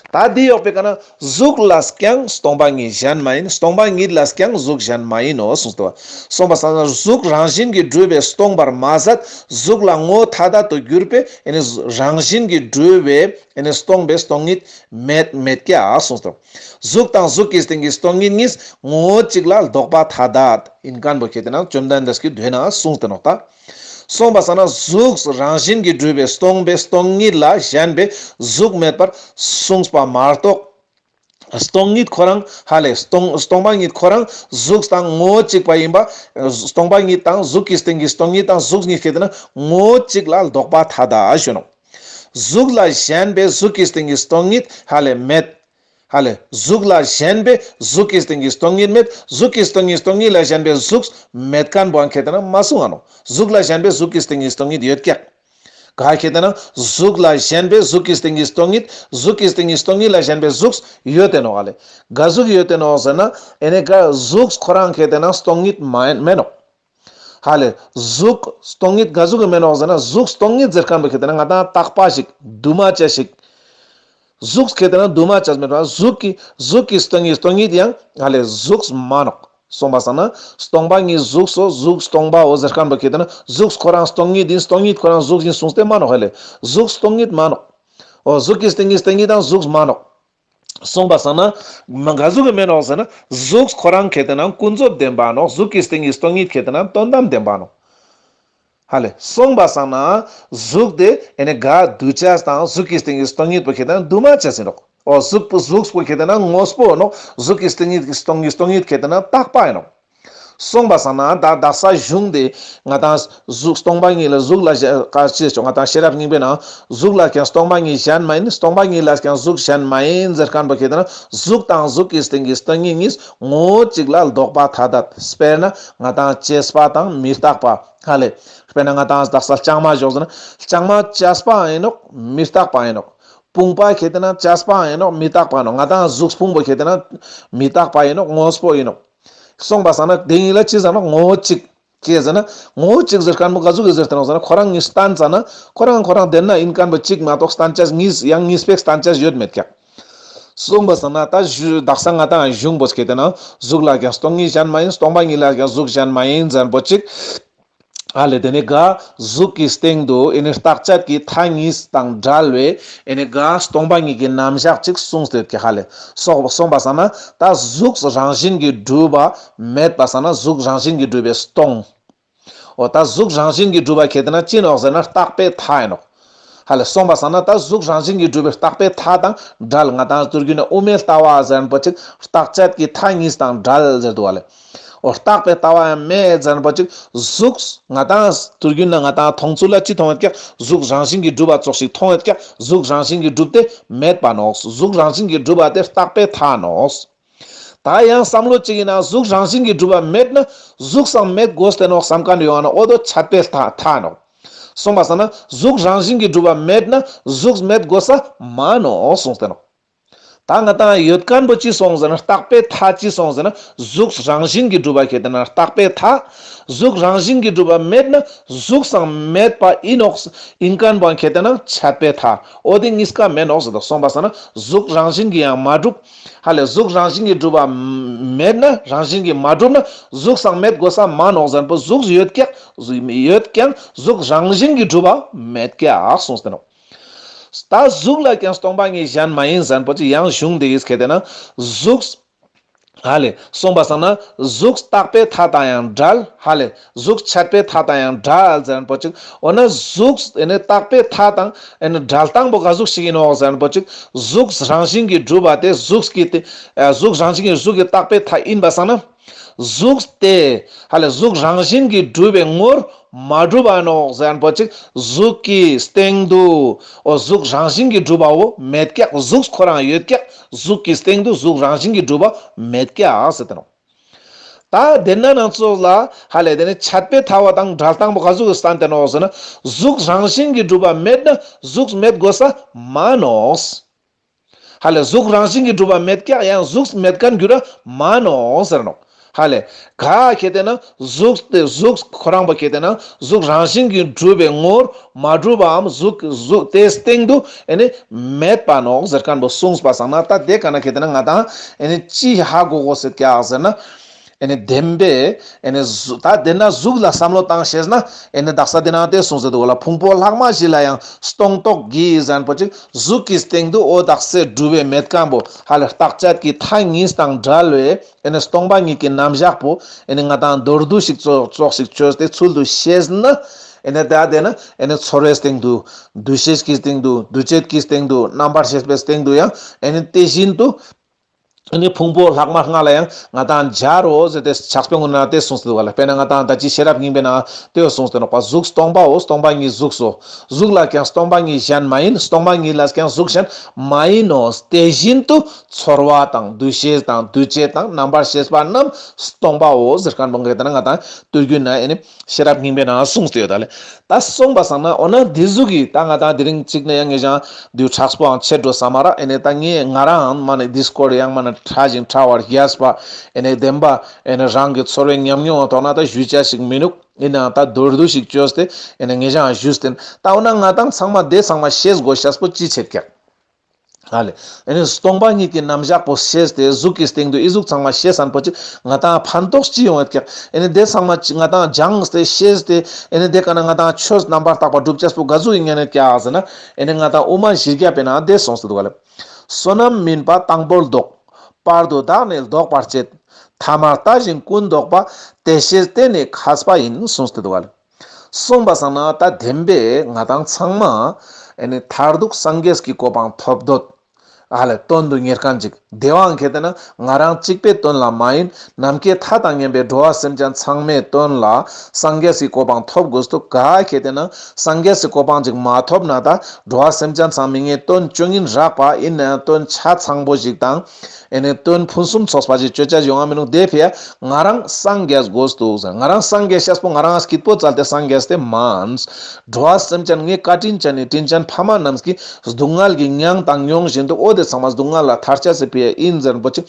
ད་འདི་ཡོག་པའི་ཀ་ན་གཟུགས་ལ་ཀྱང་སྟོང་པ་ཉིད་གཞན་མ་ཡིན། སྟོང་པ་ཉིད་ལ་ཀྱང་གཟུགས་གཞན་མ་ཡིན་ནོ་གསུངས་ཏེ་བ། སོང་པ་སང་ན་གཟུགས་རང་བཞིན་གྱིས་གྲུབ་པའི་སྟོང་པར་མ་ཟད་གཟུགས་ལ་ངོ་ཐ་དད་དུ་གྱུར་པའི་ཨེ་ནི་རང་བཞིན་གྱིས་གྲུབ་པའི་ཨེ་ནི་སྟོང་པའི་སྟོང་ཉིད་མེད་མེད་ཀྱག་གསུངས་ཏེ། གཟུགས་དང་གཟུགས་ཀྱི་སྟེང་གི་སྟོང་ཉིད་གཉིས་ངོ་བོ་གཅིག་ལ་ལྡོག་པ་ཐ་དད་ཡིན་མཁན་པོ་ཁེ་ཏེ་ན་བཅོམ་ལྡན་འདས་ཀྱིས་མདོའི་ནང་གསུངས་ཏེ་ནོག་ད། སོང་པ་སང་ན་གཟུགས་རང་བཞིན་གྱིས་གྲུབ་པའི་སྟོང་པའི་སྟོང་ཉིད་ལ་ཞེན་པའི་གཟུགས་མེད་པར་གསུངས་པ་མ་གཏོགས། སྟོང་ཉིད་ཁོ་རང་ཧ་ལེ་སྟོང་སྟོང་པ་ཉིད་ཁོ་རང་གཟུགས་དང་ངོ་བོ་གཅིག་པ་ཡིན་པ། སྟོང་པ་ཉིད་དང་གཟུགས་ཀྱི་སྟེང་གི་སྟོང་ཉིད་དང་གཟུགས་གཉིས་ཁེ་ཏེ་ན་ངོ་བོ་གཅིག་ལ་ལྡོག་པ་ཐ་དད་ཞུ་ནོག། གཟུགས་ལ་ཞེན་པའི་གཟུགས་ཀྱི་སྟེང་གི་སྟོང་ཉིད་ཧ་ལེ་མེད། ཧ་ལེ་གཟུགས་ལ་ཞེན་པའི་གཟུགས་ཀྱི་སྟེང་གི་སྟོང་ཉིད་མེད། གཟུགས་ཀྱི་སྟེང་གི་སྟོང་ཉིད་ལ་ཞེན་པའི་གཟུགས་མེད་མཁན་པོའང་ཁེ་ཏེ་ན་མ་གསུངས་ཨ་ནོག། གཟུགས་ལ་ཞེན་པའི་གཟུགས་ཀྱི་སྟེང་གི་སྟོང་ཉིད་ཡོད་ཀྱག། ག་ཁེ་ཏེ་ན་གཟུགས་ལ་ཞེན་པའི་གཟུགས་ཀྱི་སྟེང་གི་སྟོང་ཉིད། གཟུགས་ཀྱི་སྟེང་གི་སྟོང་ཉིད་ལ་ཞེན་པའི་གཟུགས་ཡོད་དེ་ནོག་ཧ་ལེ། ག་གཟུགས་ཡོད་དེ་ནོག་ཟེར་ན་ཨེ་ནི་ག་གཟུགས་ཁོ་རང་ཁེ་ཏེ་ན་སྟོང་ཉིད་མ་མེན་ནོག། ཧ་ལེ་གཟུགས་སྟོང་ཉིད་ག་གཟུགས་ཀྱི་མེན་ནོག་ཟེར་ན་གཟུགས་སྟོང་ཉིད་ཟེར་མཁན་པོ་ཁེ་ཏེ་ན་ང་དང་རྟག་པ་ཞིག་འདུས་མ་བྱས་ཞིག། གཟུགས་ཁེ་ཏེ་ན་འདུས་མ་བྱས་མེད་པ་གཟུགས་ཀྱི་གཟུགས་ཀྱི་སྟེང་གི་སྟོང་ཉིད་ཡང་ཧ་ལེ་གཟུགས་མ་ནོག། སོང་པ་སང་ན་སྟོང་པ་ཉིད་གཟུགས་སོ། གཟུགས་སྟོང་པའོ་ཟེར་མཁན་པོ་ཁེ་ཏེ་ན་གཟུགས་ཁོ་རང་སྟོང་ཉིད་ཡིན། སྟོང་ཉིད་ཁོ་རང་གཟུགས་ཡིན་གསུངས་ཏེ་མ་ནོག་ཧ་ལེ། གཟུགས་སྟོང་ཉིད་མ་ནོག། འོ་གཟུགས་ཀྱི་སྟེང་གི་སྟོང་ཉིད་དང་གཟུགས་མ་ནོག། སོང་པ་སང་ན་མ་ག་གཟུགས་ཀྱི་མེན་ནོག་ཟེར་ན་གཟུགས་ཁོ་རང་ཁེ་ཏེ་ན་ཀུན་རྫོབ་བདེན་པ་ནོག། གཟུགས་ཀྱི་སྟེང་གི་སྟོང་ཉིད་ཁེ་ཏེ་ན་དོན་དམ་བདེན་པ་ནོག། ཧ་ལེ། སོང་པ་སང་ན་གཟུགས་དེ་ཨེ་ནི་ག་འདུས་བྱས་དང་གཟུགས་ཀྱི་སྟེང་གི་སྟོང་ཉིད་པོ་ཁེ་ཏེ་ན་འདུས་མ་བྱས་ཡིན་ནོག། འོ་གཟུགས་པོ་གཟུགས་པོ་ཁེ་ཏེ་ན་དངོས་པོ་ནོག། གཟུགས་ཀྱི་སྟེང་ཉིད་ཀྱི་སྟོང་གི་སྟོང་ཉིད་ཁེ་ཏེ་ན་རྟག་པ་ཡིན་ནོག། སོང་པ་སང་ན་ད་དག་ས་གཞུང་དེ་ང་དང་གཟུགས་སྟོང་པ་ཉིད་ལ་གཟུགས་ལ་ཞེན་ག་ཅི་ཆོག་ང་དང་ཤེས་རབ་སྙིང་པོའི་ནང་གཟུགས་ལ་ཀྱང་སྟོང་པ་ཉིད་གཞན་མ་ཡིན། སྟོང་པ་ཉིད་ལ་ཀྱང་གཟུགས་གཞན་མ་ཡིན་ཟེར་མཁན་པོ་ཁེ་ཏེ་ན་གཟུགས་དང་གཟུགས་ཀྱི་སྟེང་གི་སྟོང་ཉིད་གཉིས་ངོ་བོ་གཅིག་ལ་ལྡོག་པ་ཐ་དད། དཔེར་ན་ང་དང་བཅས་པ་དང་མི་རྟག་པ། ཧ་ལེ། དཔེར་ན་ང་དང་དག་ས་ལྕང་མ་ཞོག་ཟེར་ན་ལྕང་མ་བཅས་པ་ཡིན་ནོག། མི་རྟག་པ་ཡིན་ནོག། དཔུང་པ་ཁེ་ཏེ་ན་བཅས་པ་ཡིན་ནོག། མི་རྟག་པ་ཡིན་ནོག། ང་དང་གཟུགས་ཕུང་པོ་ཁེ་ཏེ་ན་མི་རྟག་པ་ཡིན་ནོག། དངོས་པོ་ཡིན་ནོག། སོང་པ་སང་ན་དེ་གཉིས་ལ་ཅི་ཟེར་ན་ངོ་བོ་གཅིག། ཅི་ཟེར་ན་ངོ་བོ་གཅིག་ཟེར་མཁན་པོ་ག་ཟུག་གི་ཟེར་ཏེ་ནོག་ཟེར་ན་ཁོ་རང་གཉིས་བསྟན་ཙ་ན་ཁོ་རང་ཁོ་རང་དེ་ན་ཡིན་མཁན་པོ་གཅིག་མ་གཏོགས་བསྟན་བྱ་གཉིས་ཡང་གཉིས་པོའི་བསྟན་བྱ་ཡོད་མེད་ཀྱག། སོང་པ་སང་ན་ད་གཞུ་དག་ས་ང་དང་གཞུང་པོ་ཁེ་ཏེ་ན་གཟུགས་ལ་ཀྱང་སྟོང་ཉིད་གཞན་མ་ཡིན། སྟོང་པ་ཉིད་ལ་ཀྱང་གཟུགས་གཞན་མ་ཡིན་ཟེར་པོ་གཅིག། ཨ་ལེ་དེ་ནི་ག་གཟུགས་ཀྱི་སྟེང་དུ་ཨེ་ནི་རྟག་ཆད་ཀྱི་མཐའ་གཉིས་དང་བྲལ་བའི་ཨེ་ནི་ག་སྟོང་པ་ཉིད་ཀྱི་རྣམ་གཞག་ཅིག་གསུངས་ཏེ་ཡོད་ཀྱག་ཧ་ལེ། སོང་སོང་པ་སང་ན་ད་གཟུགས་རང་བཞིན་གྱིས་གྲུབ་པ་མེད་པ་སང་ན་གཟུགས་རང་བཞིན་གྱིས་གྲུབ་པའི་སྟོང་། འོ་ད་གཟུགས་རང་བཞིན་གྱིས་གྲུབ་པ་ཁེ་ཏེ་ན་ཅི་ནོག་ཟེར་ན་རྟག་པའི་མཐའ་ཡིན་ནོག། ཧ་ལེ་སོང་པ་སང་ན་ད་གཟུགས་རང་བཞིན་གྱིས་གྲུབ་པའི་རྟག་པའི་མཐའ་དང་བྲལ། ང་ཏང་དུས་རྒྱུན་ན་དབུ་མའི་ལྟ་བ་ཟེར་ཁན་པོ་ཅིག་རྟག་ཆད་ཀྱི་མཐའ་གཉིས་དང་བྲལ་ཟེར་འདུག་པ་ལེ། འོ་རྟག་པའི་ལྟ་བ་ཡང་མེད་ཟེར་ཁན་པོ་ཅིག་གཟུགས་ང་ཏང་དུས་རྒྱུན་ན་ང་ཏང་མཐོང་ཚུལ་ལ་ཅི་མཐོང་ཡོད་ཀྱག། གཟུགས་རང་བཞིན་གྱིས་གྲུབ་པ་ཙོགས་ཤིག་མཐོང་ཡོད་ཀྱག། གཟུགས་རང་བཞིན་གྱིས་གྲུབ་སྟེ་མེད་པ་ནོག། གཟུགས་རང་བཞིན་གྱིས་གྲུབ་པ་དེ་རྟག་པའི་མཐའ་ནོག། ད་ཡང་བསམ་བློ་གཅིག་ཡིན་ན་གཟུགས་རང་བཞིན་གྱིས་གྲུབ་པ་མེད་ན་གཟུགས་སང་མེད་དགོས་ཏེ་ནོག་བསམ་མཁན་ཡོང་ན་འོ་དོ་ཆད་པའི་མཐའ་མཐའ་ནོག། སོང་པ་སང་ན་གཟུགས་རང་བཞིན་གྱིས་གྲུབ་པ་མེད་ན་གཟུགས་མེད་དགོས་ས་མ་ནོག་གསུངས་ཏེ་ནོག། ད་ང་ཏང་ཡོད་མཁན་པོ་ཅི་སོང་ཟེར་ན་རྟག་པའི་མཐའ་ཅི་སོང་ཟེར་ན་གཟུགས་རང་བཞིན་གྱིས་གྲུབ་པ་ཁེ་ཏེ་ན་རྟག་པའི་མཐའ། གཟུགས་རང་བཞིན་གྱིས་གྲུབ་པ་མེད་ན་གཟུགས་སང་མེད་པ་ཡིན་ནོག། ཡིན་མཁན་པོ་ཁེ་ཏེ་ན་ཆད་པའི་མཐའ། འོ་དེ་གཉིས་ཀ་མེད་ནོག་ཟེར་དོ། སོང་པ་སང་ན་གཟུགས་རང་བཞིན་གྱིས་ཡང་མ་གྲུབ། ཧ་ལེ་གཟུགས་རང་བཞིན་གྱིས་གྲུབ་པ་མེད་ན་རང་བཞིན་གྱིས་མ་གྲུབ་ན་གཟུགས་སང་མེད་དགོས་ས་མ་ནོག་ཟེར་ཁན་པོ་གཟུགས་ཡོད་ཀྱག། ཡོད་ཀྱང་གཟུགས་རང་བཞིན་གྱིས་གྲུབ་པ་མེད་ཀྱག་གསུངས་ཏེ་ནོག། ད་གཟུགས་ལ་ཀྱང་སྟོང་པ་ཉིད་གཞན་མ་ཡིན་ཟེར་ཁན་པོ་ཅིག་ཡང་གཞུང་དེ་ཡིས་ཁེ་ཏེ་ན་གཟུགས། ཧ་ལེ་སོང་པ་སང་ན་གཟུགས་རྟག་པའི་མཐའ་དང་ཡང་བྲལ། ཧ་ལེ་གཟུགས་ཆད་པའི་མཐའ་དང་ཡང་བྲལ་ཟེར་ཁན་པོ་ཅིག། འོ་ན་གཟུགས་ཨེ་ནི་རྟག་པའི་མཐའ་དང་ཨེ་ནི་བྲལ་སྟངས་པོ་ག་ཟུག་ཞིག་ཡིན་ནོག་ཟེར་ཁན་པོ་ཅིག། གཟུགས་རང་བཞིན་གྱིས་གྲུབ་པ་དེ་གཟུགས་ཀྱི་དེ་ཨ་གཟུགས་རང་བཞིན་གྱིས་གཟུགས་ཀྱི་རྟག་པའི་མཐའ་ཡིན་པ་སང་ན། གཟུགས་དེ་ཧ་ལེ་གཟུགས་རང་བཞིན་གྱིས་གྲུབ་པའི་ངོར་མ་གྲུབ་པ་ནོག་ཟེར་ཁན་པོ་ཅིག། གཟུགས་ཀྱི་སྟེང་དུ་འོ་གཟུགས་རང་བཞིན་གྱིས་གྲུབ་པ་བོ་མེད་ཀྱག། གཟུགས་ཁོ་རང་ཡོད་ཀྱག། གཟུགས་ཀྱི་སྟེང་དུ་གཟུགས་རང་བཞིན་གྱིས་གྲུབ་པ་མེད་ཀྱག་ཟེར་ཏེ་ནོག། ད་དེ་ན་ནང་ཚོགས་ལ་ཧ་ལེ་དེ་ནི་ཆད་པའི་མཐའ་བོ་དང་བྲལ་སྟངས་པོ་ག་ཟུག་གི་སྟན་ཏེ་ནོག་ཟེར་ན་གཟུགས་རང་བཞིན་གྱིས་གྲུབ་པ་མེད་ན་གཟུགས་མེད་དགོས་ས་མ་ནོག། ཧ་ལེ་གཟུགས་རང་བཞིན་གྱིས་གྲུབ་པ་མེད་ཀྱག་ཡང་གཟུགས་མེད་མཁན་འགྱུར་ར་མ་ནོག་ཟེར་ནོག། ཧ་ལེ་ག་ཁེ་ཏེ་ན་གཟུགས་དེ་གཟུགས་ཁོ་རང་པོ་ཁེ་ཏེ་ན་གཟུགས་རང་བཞིན་གྱིས་གྲུབ་པའི་ངོར་མ་གྲུབ་པའམ་གཟུགས་གཟུགས་དེའི་སྟེང་དུ་ཨེ་ནི་མེད་པ་ནོག་ཟེར་མཁན་པོ་གསུངས་པ་སང་ན་ད་དེ་ཀ་ན་ཁེ་ཏེ་ན་ང་ཏང་ཨེ་ནི་ཅི་ཧ་གོ་དགོས་ཟེར་ཀྱག་ཟེར་ན། ཨེ་ནི་བདེན་པས་ཨེ་ནི་གཟུ་ད་དེ་ན་གཟུགས་ལ་བསམ་བློ་བཏང་ཤེས་ན་ཨེ་ནི་དག་ས་དེ་ན་དེ་གསུངས་ཟེར་འདུག་ལ། ཕུང་པོ་ལྷག་མ་བཞི་ལ་ཡང་སྟོང་རྟོག་གིས་ཟེར་ཁན་པོ་ཅིག་གཟུགས་ཀྱི་སྟེང་དུ་འོ་དག་ས་གྲུབ་པའི་མེད་མཁན་པོ་ཧ་ལེ་རྟག་ཆད་ཀྱི་མཐའ་གཉིས་དང་བྲལ་བའི་ཨེ་ནི་སྟོང་པ་ཉིད་ཀྱི་རྣམ་གཞག་པོ་ཨེ་ནི་ང་ཏང་མདོར་བསྡུས་ཤིག་ཙོགས་ཙོགས་ཤིག་བཅོས་ཏེ་ཚུལ་དུ་ཤེས་ན་ཨེ་ནི་ད་དེ་ན་ཨེ་ནི་ཚོར་བའི་སྟེང་དུ་འདུ་ཤེས་ཀྱི་སྟེང་དུ་འདུ་བྱེད་ཀྱི་སྟེང་དུ་རྣམ་པར་ཤེས་པའི་སྟེང་དུ་ཡང་ཨེ་ནི་དེ་བཞིན་དུ། ཨ་ནི་ཕུང་པོ་ལྷག་མ་ལྔ་ལ་ཡང་ང་ཏང་སྦྱར་རོ་ཟེར་ཏེ་ཕྱག་དཔེ་ངོ་ན་དེ་གསུངས་ཏེ་འདུག་ག་ལ། དཔེར་ན་ང་ཏང་ད་ཅི་ཤེས་རབ་སྙིང་པོའི་ནང་དེ་གསུངས་ཏེ་ནོག་པ། གཟུགས་སྟོང་པའོ། སྟོང་པ་ཉིད་གཟུགས་སོ། གཟུགས་ལ་ཀྱང་སྟོང་པ་ཉིད་གཞན་མ་ཡིན། སྟོང་པ་ཉིད་ལ་ཀྱང་གཟུགས་གཞན་མ་ཡིན་ནོ། དེ་བཞིན་དུ་ཚོར་བ་དང་འདུ་ཤེས་དང་འདུ་བྱེད་དང་རྣམ་པར་ཤེས་པ་རྣམས་སྟོང་པའོ་ཟེར་མཁན་པོ་ང་ཏང་དུས་རྒྱུན་ན་ཨ་ནི་ཤེས་རབ་སྙིང་པོའི་ནང་གསུངས་ཏེ་ཡོད་ད་ལེ། ད་སོང་པ་སང་ན་འོ་ན་འདི་ཟུག་གི་ད་ང་ཏང་དེ་རིང་གཅིག་ནས་ཡང་ངེད་ཅག་འདི་ཕྲག་པོའང་ཆད་འགྲོ་ས་མ་རག། ཨེ་ནས་ད་ངས་ང་རང་མ་ནས་འདི་སྐོར་ཡང་མ་ནས་ཕྲ་ཞིང་ཕྲ་བར་རྒྱས་པ་ཨེ་ནས་བདེན་པ་ཨེ་ནས་རང་གི་ཚོར་བའི་ཉམས་མྱོང་ཐོག་ན་ད་ཞུ་ཆ་ཞིག་མི་ནུག། ཡིན་ནའང་ད་མདོར་བསྡུས་ཤིག་བཅོས་ཏེ་ཨེ་ནས་ངེད་ཅག་ཞུས་ཏེ་ད་འོ་ན་ང་ཏང་ཚང་མ་དེ་ཚང་མ་ཤེས་དགོས་ཤེས་པོ་ཅི་ཆེད་ཀྱག། ཧ་ལེ། ཨེ་ནི་སྟོང་པ་ཉིད་ཀྱི་རྣམ་གཞག་པོ་ཤེས་ཏེ་གཟུགས་ཀྱི་སྟེང་དུ་ཨི་གཟུགས་ཚང་མ་ཤེས་ཟེར་ཁན་པོ་ཅིག་ང་ཏང་ཕན་ཐོགས་ཅི་ཡོང་ཡོད་ཀྱག། ཨེ་ནི་དེ་ཚང་མ་ཅི་ང་ཏང་སྦྱངས་ཏེ་ཤེས་ཏེ་ཨེ་ནི་དེ་ཀ་ན་ང་ཏང་ཆོས་རྣམ་པར་དག་པ་སྒྲུབ་ཅེས་པོ་ག་ཟུག་ཡིན་ཉན་ཡོད་ཀྱག་ཟེར་ན་ཨེ་ནི་ང་ཏང་དབུ་མ་བཞི་བརྒྱ་པའི་ནང་དེ་གསུངས་ཏེ་འདུག་ག་ལེ། བསོད་ནམས་སྨིན་པ་དང་པོར་ལྡོག། བར་དུ་བདག་ནི་ལྡོག་པར་བྱེད། ཐ་མར་ལྟ་ཞིང་ཀུན་ལྡོག་པ། དེ་ཤེས་དེ་ནི་མཁས་པ་ཡིན་གསུངས་ཏེ་འདུག་ག་ལེ། སོང་པ་སང་ན་ད་བདེན་པས་ང་ཏང་ཚང་མ་ཨེ་ནི་མཐར་ཐུག་སངས་རྒྱས་ཀྱི་གོ་འཕང་ཐོབ་འདོད་ཧ་ལེ་དོན་དུ་གཉེར་མཁན་ཅིག་དེ་བའང་ཁེ་ཏེ་ན་ང་རང་གཅིག་པའི་དོན་ལ་མ་ཡིན་ནམ་མཁའི་མཐའ་དང་མཉམ་པའི་འགྲོ་བ་སེམས་ཅན་ཚང་མའི་དོན་ལ་སངས་རྒྱས་ཀྱི་གོ་འཕང་ཐོབ་དགོས་འདུག་ག། ཁེ་ཏེ་ན་སངས་རྒྱས་ཀྱི་གོ་འཕང་ཅིག་མ་ཐོབ་ན་ད་འགྲོ་བ་སེམས་ཅན་ཚང་མ་ངའི་དོན་བཅོ་ཉིན་རགས་པ་ཡིན་ནའང་དོན་ཆ་ཚང་པོ་ཞིག་དང་། ཨེ་ནི་དོན་ཕུན་སུམ་ཚོགས་པ་ཞིག་བཅོ་ཆ་ཡོང་ང་མི་ནུག། དེ་ཕི་ཡ་ང་རང་སངས་རྒྱས་དགོས་འདུག་ཟེར། ང་རང་སངས་རྒྱས་ཤེས་པོ་ང་རང་སྐྱིད་པོ་བཙལ་ཏེ་སངས་རྒྱས་ཏེ་མན། འགྲོ་བ་སེམས་ཅན་ངའི་བཀའ་དྲིན་ཅན་ནི་དྲིན་ཅན་ཕ་མ་རྣམས་ཀྱི་སྡུག་བསྔལ་གྱི་མྱང་དང་མྱོང་བཞིན་དུ་འོ་དེ་ཚང་མ་སྡུག་བསྔལ་ལ་ཐར་ཆ་སི་ཕི་ཡ་ཡིན་ཟེར་པོ་ཅིག།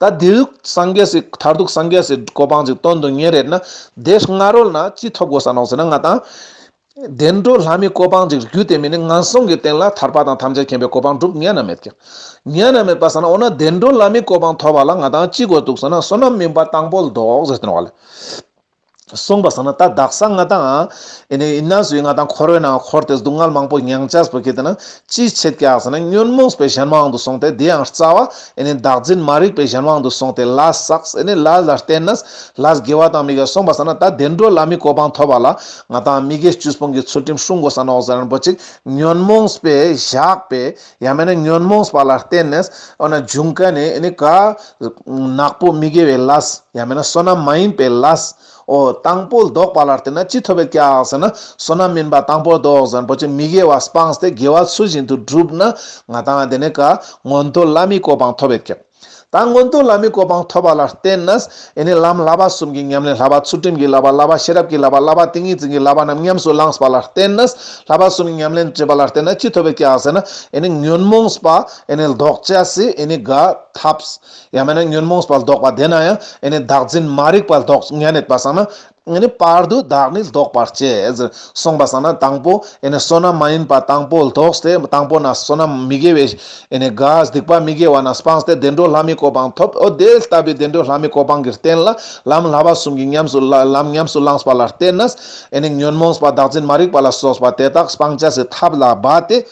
ད་དེ་རུ་སངས་རྒྱས་སི་མཐར་ཐུག་སངས་རྒྱས་སི་གོ་འཕང་ཅིག་དོན་དུ་གཉེར་རེད་ན་དེ་སྔ་རོལ་ན་ཅི་ཐོབ་དགོས་ས་ནོག་ཟེར་ན་ང་ཏང་། བདེ་འགྲོ་ལྷ་མིའི་གོ་འཕང་ཅིག་རྒྱུ་དེ་མིན་ནི་ངན་སོང་གི་སྟེང་ལ་ཐར་པ་དང་ཐམས་ཅད་མཁྱེན་པའི་གོ་འཕང་སྒྲུབ་ཉན་ན་མེད་ཀྱག། ཉན་ན་མེད་པ་སང་ན་འོ་ན་བདེ་འགྲོ་ལྷ་མིའི་གོ་འཕང་ཐོབ་པ་ལ་ང་ཏང་ཅི་དགོས་འདུག་ཟེར་ན་བསོད་ནམས་སྨིན་པ་དང་པོ་ལྡོག་ཟེར་ཏེ་ནོག་ལེ། སོང་པ་སང་ན་ད་དག་ས་ང་ཏང་ཨེ་ནེ་ཡིན་ན་སུ་ཡིན་ང་ཏང་འཁོར་བའི་ནང་འཁོར་ཏེ་སྡུག་བསྔལ་མང་པོ་མྱངས་ཅེས་པོ་ཁེ་ཏེ་ན་ཅི་ཆེད་ཀྱག་ཟེར་ན་ཉོན་མོངས་པའི་གཞན་དབང་དུ་སོང་སྟེ་དེ་ཡང་རྩ་བ་ཨེ་ནེ་བདག་འཛིན་མ་རིག་པའི་གཞན་དབང་དུ་སོང་སྟེ་ལས་བསགས་ཨེ་ནེ་ལས་ལ་བརྟེན་ནས་ལས་དགེ་བ་དང་མི་དགེ་སོང་པ་སང་ན་ད་བདེ་འགྲོ་ལྷ་མིའི་གོ་འཕང་ཐོབ་པ་ལ་ང་ཏང་མི་དགེ་བཅུ་སྤོང་གི་ཚུལ་ཁྲིམས་སྲུང་དགོས་ས་ནོག་ཟེར་ན་པོ་ཅིག་ཉོན་མོངས་པའི་བཞག་པའི་ཡང་མེད་ན་ཉོན་མོངས་པ་ལ་བརྟེན་ནས་འོ་ན་འབྱུང་ཁན་ནི་ཨེ་ནེ་ག་ནག་པོ་མི་དགེ་བའི་ལས་ཡང་མེད་ན་བསོད་ནམས་མ་ཡིན་པའི་ལས། འོ་དང་པོ་ལྡོག་པ་ལ་བརྟེན་ན་ཅི་ཐོབ་ཡོད་ཀྱག་ཟེར་ན་བསོད་ནམས་མིན་པ་དང་པོ་ལྡོག་ཟེར་ན་པོ་ཅིག་མི་དགེ་བ་སྤངས་ཏེ་དགེ་བ་ཚུལ་བཞིན་དུ་བསྒྲུབས་ན་ང་ཏང་དེ་ནེ་ག་མངོན་མཐོ་ལྷ་མིའི་གོ་འཕང་ཐོབ་ཡོད་ཀྱག་ད་མངོན་མཐོ་ལྷ་མིའི་གོ་འཕང་ཐོབ་པ་ལ་བརྟེན་ནས་ཨེ་ནེ་ལམ་བསླབ་པ་གསུམ་གྱི་ཉམས་ལེན་བསླབ་པ་ཚུལ་ཁྲིམས་ཀྱི་བསླབ་པ་བསླབ་པ་ཤེས་རབ་ཀྱི་བསླབ་པ་བསླབ་པ་ཏིང་ངེ་འཛིན་གྱི་བསླབ་པ་རྣམས་ཉམས་སུ་བླངས་པ་ལ་བརྟེན་ནས་བསླབ་པ་གསུམ་གྱི་ཉམས་ལེན་བྱེད་པ་ལ་བརྟེན་ནས་ཅི་ཐོབ་ཡོད་ཀྱག་ཟེར་ན་ཨེ་ནེ་ཉོན་མོངས་པ་ཨེ་ནེ་ལྡོག་ཅེས་སི་ཨེ་ནེ་ག་ཐབས། ཡང་མེད་ན་ཉོན་མོངས་པ་ལྡོག་པ་དེ་ན་ཡང་ཨེ་ནེ་བདག་འཛིན་མ་རིག་པ་ལྡོག་ཉན་ཡོད་པ་སང་ན་ཨེ་ནེ་བར་དུ་བདག་ནི་ལྡོག་པར་བྱེད། སོང་པ་སང་ན་དང་པོ་ཨེ་ནེ་བསོད་ནམས་མ་ཡིན་པ་དང་པོ་ལྡོག་སྟེ་དང་པོ་ན་བསོད་ནམས་མི་དགེ་བའི་ཨེ་ནེ་ག་སྡིག་པ་མི་དགེ་བ་ན་སྤངས་ཏེ་བདེ་འགྲོ་ལྷ་མིའི་གོ་འཕང་ཐོབ། འོ་དེ་ལྟ་བུའི་བདེ་འགྲོ་ལྷ་མིའི་གོ་འཕང་གི་རྟེན་ལ་ལམ་བསླབ་པ་གསུམ་གྱི་ཉམས་སུ་ལ་ལམ་ཉམས་སུ་བླངས་པ་ལ་བརྟེན་ནས་ཨེ་ནེ་ཉོན་མོངས་པ་བདག་འཛིན་མ་རིག་པ་ལ་སོགས་པ་དེ་དག་སྤང་ཅེས་སི་ཐབས་ལ་འབད་དེ།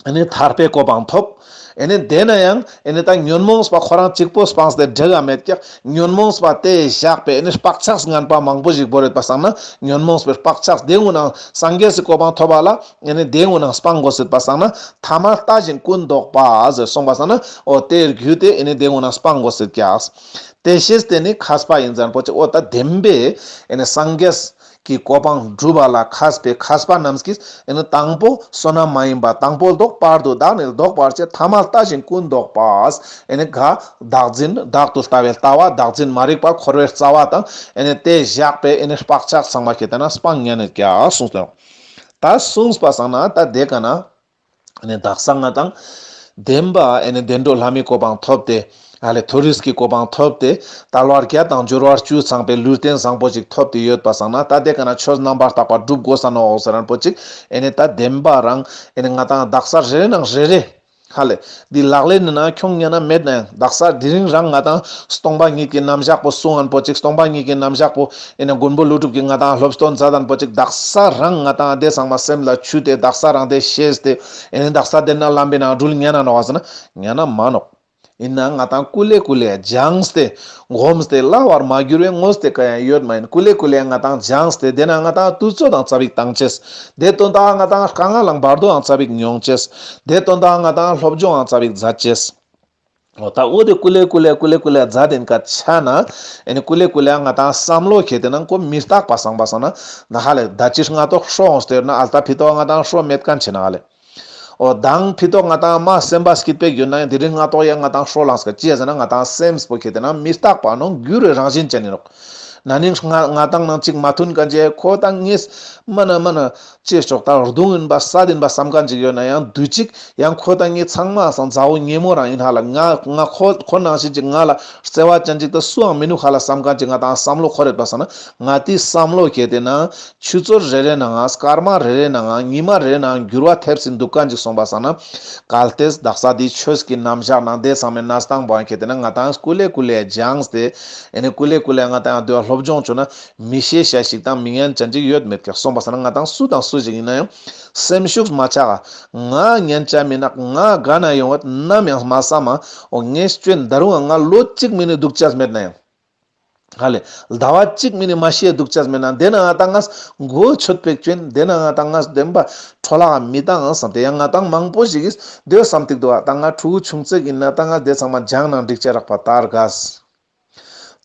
ཨེ་ནེ་ཐར་པའི་གོ་འཕང་ཐོབ། ཨེ་ནེ་དེ་ན་ཡང་ཨེ་ནེ་ད་ཉོན་མོངས་པ་ཁོ་རང་གཅིག་པོ་སྤངས་ཏེ་འགྲིག་ག་མེད་ཀྱག་ཉོན་མོངས་པ་དེ་བཞག་པའི་ཨེ་ནེ་བག་ཆགས་ངན་པ་མང་པོ་ཞིག་བོར་ཡོད་པ་སང་ན་ཉོན་མོངས་པའི་བག་ཆགས་དེ་ངུ་ན་སངས་རྒྱས་སི་གོ་འཕང་ཐོབ་པ་ལ་ཨེ་ནེ་དེ་ངུ་ན་སྤང་དགོས་ཟེར་པ་སང་ན་ཐ་མལ་ལྟ་ཞིང་ཀུན་བཟློག་པ་ཟེར་སོང་པ་སང་ན་འོ་དེ་བརྒྱུད་དེ་ཨེ་ནེ་དེ་ངུ་ན་སྤང་དགོས་ཟེར་ཀྱག་དེ་ཤེས་དེ་ནི་མཁས་པ་ཡིན་ཟེར་ན་པོ་ཅིག་འོ་ད་བདེན་པའི་ཨེ་ནེ་སངས་རྒྱས་ཀྱི་གོ་འཕང་སྒྲུབ་པ་ལ་མཁས་པའི་མཁས་པ་རྣམས་ཀྱིས་ཨེ་ནེ་དང་པོ་བསོད་ནམས་མ་ཡིན་པ་དང་པོ་ལྡོག་བར་དུ་བདག་ནི་ལྡོག་པར་བྱེད་ཐ་མལ་ལྟ་ཞིང་ཀུན་བཟློག་པ། ཨེ་ནེ་ག་བདག་འཛིན་བདག་ཏུ་ལྟ་བའི་ལྟ་བ་བདག་འཛིན་མ་རིག་པ་འཁོར་བའི་རྩ་བ་དང་ཨེ་ནེ་དེ་བཞག་པའི་ཨེ་ནེ་བག་ཆགས་ཚང་མ་ཁེ་ཏེ་ན་སྤང་ཉན་ནི་ཀྱག་གསུངས་ཏེ། ད་གསུངས་པ་སང་ན་ད་དེ་ཀ་ན་ཨེ་ནེ་དག་ས་ང་ཏང་བདེན་པ་ཨེ་ནེ་བདེ་འགྲོ་ལྷ་མིའི་གོ་འཕང་ཐོབ་སྟེ་ཨ་ལེ་མཐོ་རིས་ཀྱི་གོ་འཕང་ཐོབ་སྟེ་དལ་བ་བརྒྱད་དང་འབྱོར་བ་བཅུ་ཚང་པའི་ལུས་རྟེན་བཟང་པོ་ཅིག་ཐོབ་སྟེ་ཡོད་པ་སང་ན་ད་དེ་ཀ་ན་ཆོས་རྣམ་པར་དག་པ་སྒྲུབ་དགོས་ས་ནོག་ཟེར་ན་པོ་ཅིག་ཨེ་ནེ་ད་བདེན་པ་རང་ཨེ་ནེ་ང་ཏང་དག་ས་རེ་རེ་ནང་རེ་རེ་ཧ་ལེ། འདི་ལག་ལེན་ནི་ན་ཁྱོང་ཉན་ན་མེད་ན་ཡང་དག་ས་དེ་རིང་རང་ང་ཏང་སྟོང་པ་ཉིད་ཀྱི་རྣམ་གཞག་པོ་གསུང་ངན་པོ་ཅིག་སྟོང་པ་ཉིད་ཀྱི་རྣམ་གཞག་པོ་ཨེ་ནེ་མགོན་པོ་ཀླུ་སྒྲུབ་ཀྱི་ང་ཏང་སློབ་སྟོན་མཛད་དན་པོ་ཅིག་དག་ས་རང་ང་ཏང་དེ་ཚང་མ་སེམས་ལ་ཆུད་དེ་དག་ས་རང་དེ་ཤེས་ཏེ་ཨེ་ནེ་དག་ས་དེ་ན་ལམ་པའི་ནང་འགྲུལ་ཉན་ན་ནོག་ཟེར་ན་ཉན་ན་མ་ནོག་ཡིན་ན་ང་ཏང་ཀུ་ལེ་ཀུ་ལེ་སྦྱངས་ཏེ་སྒོམས་ཏེ་སླ་བར་མ་གྱུར་བའི་དངོས་དེ་ཀ་ཡང་ཡོད་མ་ཡིན། ཀུ་ལེ་ཀུ་ལེ་ང་ཏང་སྦྱངས་ཏེ་དེ་ན་ང་ཏང་དུས་ཚོད་དང་ཙ་པིག་བཏང་ཅེས། དེ་དོན་དག་ང་ཏང་དཀའ་ངལ་ལང་བར་དོའང་ཙ་པིག་མྱོང་ཅེས། དེ་དོན་དག་ང་ཏང་སློབ་སྦྱོང་ཡང་ཙ་པིག་མཛད་ཅེས། འོ་ད་འོ་དེ་ཀུ་ལེ་ཀུ་ལེ་ཀུ་ལེ་ཀུ་ལེ་མཛད་དེན་ཀ་ཆ་ན་ཨེ་ནེ་ཀུ་ལེ་ཀུ་ལེ་ང་ཏང་བསམ་བློ་ཁེ་ཏེ་ན་ཁོ་མི་རྟག་པ་སང་པ་སང་ན་ད་ཧ་ལེ་ད་ཅི་སྔ་ཏོག་ཧྲོ་འོང་སྟེ་ཡོད་ན་ཨ་ལྟ་ཕི་ཏོག་ང་ཏང་ཧྲོ་མེད་མཁན་ཆེ་ན་ཧ་ལེ། འོ་དང་ཕི་ཏོག་ང་ཏང་མ་སེམས་པ་སྐྱིད་པོ་ཡོད་ན་ཡང་དེ་རིང་སྔ་ཏོག་ཡང་ང་ཏང་ཧྲོ་ལངས་ཀ་ཅི་ཡ་ཟེར་ན་ང་ཏང་སེམས་པོ་ཁེ་ཏེ་ན་མི་རྟག་པ་ནོག་འགྱུར་བའི་རང་བཞིན་ཅན་ཡིན་ནོག་ན་ནིང་ང་ང་ཏང་ནང་གཅིག་མ་མཐུན་མཁན་ཅིག་ཁོ་ད་ངས་མ་ན་མ་ན་ཅེས་ཆོག་ད་རྡུང་ཡིན་པ་སད་ཡིན་པ་བསམ་མཁན་ཅིག་ཡོད་ན་ཡང་དུས་གཅིག་ཡང་ཁོ་ད་ངས་ཚང་མ་སང་མཛའ་བོ་ཉེ་མོ་རང་ཡིན་ཧ་ལ། ང་ང་ཁོ་ཁོ་ནང་བཞིན་ཅིག་ང་ལ་བརྩེ་བ་ཅན་ཅིག་ད་སུའང་མི་ནུག་ཧ་ལ་བསམ་མཁན་ཅིག་ང་ཏང་བསམ་བློ་འཁོར་ཡོད་པ་སང་ན་ང་དེའི་བསམ་བློ་ཁེ་ཏེ་ན་ཆུ་ཚོད་རེ་རེ་ནང་ང་སྐར་མ་རེ་རེ་ནང་ང་ཉི་མ་རེ་རེ་ནང་ང་འགྱུར་བ་ཐེབས་སིན་འདུག་མཁན་ཅིག་སོང་པ་སང་ན་གལ་ཏེ་དག་ས་དེའི་ཆོས་ཀྱི་རྣམ་གཞག་ནང་དེ་ཚང་མའི་གནས་སྟངས་པོ་ཁེ་ཏེ་ན་ང་ཏང་ཀུ་ལེ་ཀུ་ལེ་སྦྱངས་ཏེ་ཨེ་ནེ་ཀུ་ལེ་ཀུ་ལེ་ང་ཏང་དེ་བ་སློབ་སྦྱོང་བྱུང་ན་མི་ཤེས་ཤ་ཞིག་དང་མི་ཉན་ཅན་ཅིག་ཡོད་མེད་ཀྱག་སོང་པ་སང་ན་ང་ཏང་སུ་དང་སུ་ཞིག་ཡིན་ན་ཡང་སེམས་ཤུགས་མ་ཆག་ག་ང་ཉན་ཆ་མི་ནག་ང་ག་ན་ཡོང་བ་ནམ་ཡང་མ་བསམ་མ་འོ་ངས་སྐྱོན་ད་རུང་ང་ལོ་གཅིག་མིན་ནི་འདུག་ཅེས་མེད་ན་ཡང་ཧ་ལེ་ཟླ་བ་གཅིག་མིན་ནི་མ་ཤེས་འདུག་ཅེས་མེད་ན་དེ་ན་ང་ཏང་ངས་མགོ་ཆོད་པའི་སྐྱོན་དེ་ན་ང་ཏང་ངས་བདེན་པ་འཕྲོ་བརླག་མི་བཏང་བསམ་སྟེ་ཡང་ང་ཏང་མང་པོ་ཞིག་གིས་དེ་བསམ་ཏིག་འདུག་བ། ད་ང་ཕྲུ་གུ་ཆུང་ཙེ་ཡིན་ན་ད་ང་དེ་ཚང་མ་སྦྱངས་ན་འགྲིག་ཅེས་རག་པ་ལྟར་གས།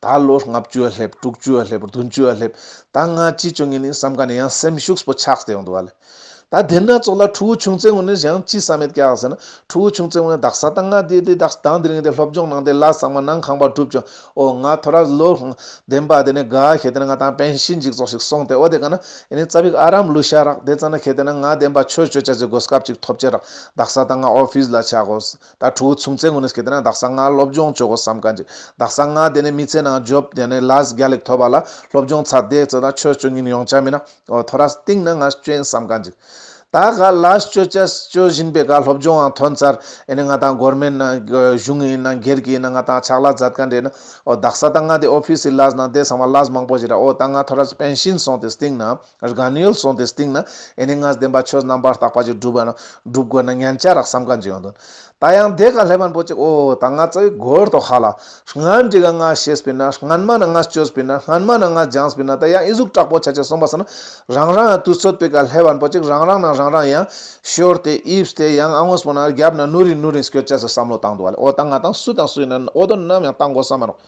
ད་ལོ་ལྔ་བཅུ་ཡ་སླེབས་དྲུག་ཅུ་ཡ་སླེབས་བདུན་ཅུ་ཡ་སླེབས་ད་ང་ཅི་བྱུང་ཡིན་ནི་བསམ་མཁན་ནི་ཡང་སེམས་ཤུགས་པོ་ཆགས་ཏེ་ཡོང་འདུག་བ་ལེ། ད་དེ་ན་ཙོགས་ལ་ཕྲུ་གུ་ཆུང་ཙེ་ངུ་ནི་ཡང་ཅི་བསམ་མེད་ཀྱག་ཟེར་ན་ཕྲུ་གུ་ཆུང་ཙེ་ངུ་ནི་དག་ས་ད་ང་དེ་དེ་དག་ས་དང་དེ་རིང་དེ་སློབ་སྦྱོང་ནང་དེ་ལ་ཚང་མ་ནང་ཁང་པ་གྲུབ་བྱུང་། འོ་ང་ཐོ་རས་ལོ་བདེན་པ་དེ་ནི་ག་ཁེ་དེ་ན་ང་ཏང་པེན་ཤིན་ཅིག་ཙོགས་ཤིག་སོང་སྟེ་འོ་དེ་ག་ན་ཨེ་ནི་ཙ་པིག་ཨ་རམ་ལུས་ཤ་རག་དེ་ཙ་ན་ཁེ་དེ་ན་ང་བདེན་པ་ཆོས་ཆོས་ཆ་ཟེ་གོ་སྐབས་ཅིག་ཐོབ་ཅེ་རག་དག་ས་ད་ང་ཨོ་ཕིས་ལ་ཆ་གོ། ད་ཕྲུ་གུ་ཆུང་ཙེ་ངུ་ནི་སྐྱེ་དེ་ན་དག་ས་ང་སློབ་སྦྱོང་ཆོག་གོ་བསམ་མཁན་ཅིག་དག་ས་ང་དེ་ནི་མི་ཚེ་ནང་ཇོབ་དེ་ནི་ལས་རྒྱལ་ལེགས་ཐོབ་པ་ལ་སློབ་སྦྱོང་ཚར་དེ་ཙ་ད་ཆོས་ཆོས་ཉིན་ཡོང་ཆ་མིན་ན་འོ་ཐོ་རས་སྟིང་ན་ང་སྐྱོན་བསམ་མཁན་ཅིག་ད་ག་ལས་ཅོ་ཅས་ཅོ་བཞིན་པའི་ག་སློབ་སྦྱོང་ཡང་ཐོན་ཚར། ཨེ་ནི་ང་དང་གོར་མེན་ན་གཞུང་ཡིན་ན་སྒེར་གྱི་ཡིན་ན་ང་དང་ཕྱག་ལས་མཛད་མཁན་རེད་ན། འོ་དག་ས་ད་ང་དེ་ཨོ་ཕིས་སི་ལས་ན་དེ་ཚང་མ་ལས་མང་པོ་ཞིག་ར། འོ་ད་ང་ཐོ་རས་པེན་ཤིན་སོང་སྟེ་སྟིང་ན་རྒན་ཡོལ་སོང་སྟེ་སྟིང་ན་ཨེ་ནི་ང་བདེན་པ་ཆོས་རྣམ་པར་དག་པ་ཅིག་སྒྲུབ་ན་སྒྲུབ་དགོས་ན་ཉན་ཆ་རག་བསམ་མཁན་ཅིག་ཡོང་དོན། ད་ཡང་དེ་ག་སླེབས་པ་པོ་ཅིག་འོ་ད་ང་ཙོགས་གོར་ཏོ་ཧ་ལ། སྔན་འགྲིག་ག་ང་ཤེས་པིན་ན། སྔན་མ་ན་ང་ཅོས་པིན་ན། སྔན་མ་ན་ང་སྦྱངས་པིན་ན། ད་ཡང་ཨི་ཟུག་དྲག་པོ་ཆ་ཆ་སོང་པ་སང་ན། རང་རང་ཡང་དུས་ཚོད་པའི་ཀ་ལྷེ་བན་པོ་ཅིག་རང་རང་ན་རང་རང་ཡང་ཤོར་ཏེ་ཨིབས་ཏེ་ཡང་ཨ་ངོས་པོ་ན་རྒྱབ་ན་ནུ་རིན་ནུ་རིན་སྐྱོད་ཆ་སེ་བསམ་བློ་བཏང་འདུག་བ་ལེ། འོ་ད་ང་དང་སུ་དང་སུ་ཡིན་ན་འོ་དོ་ནམ་ཡང་བཏང་དགོས་ས་མ་རོག་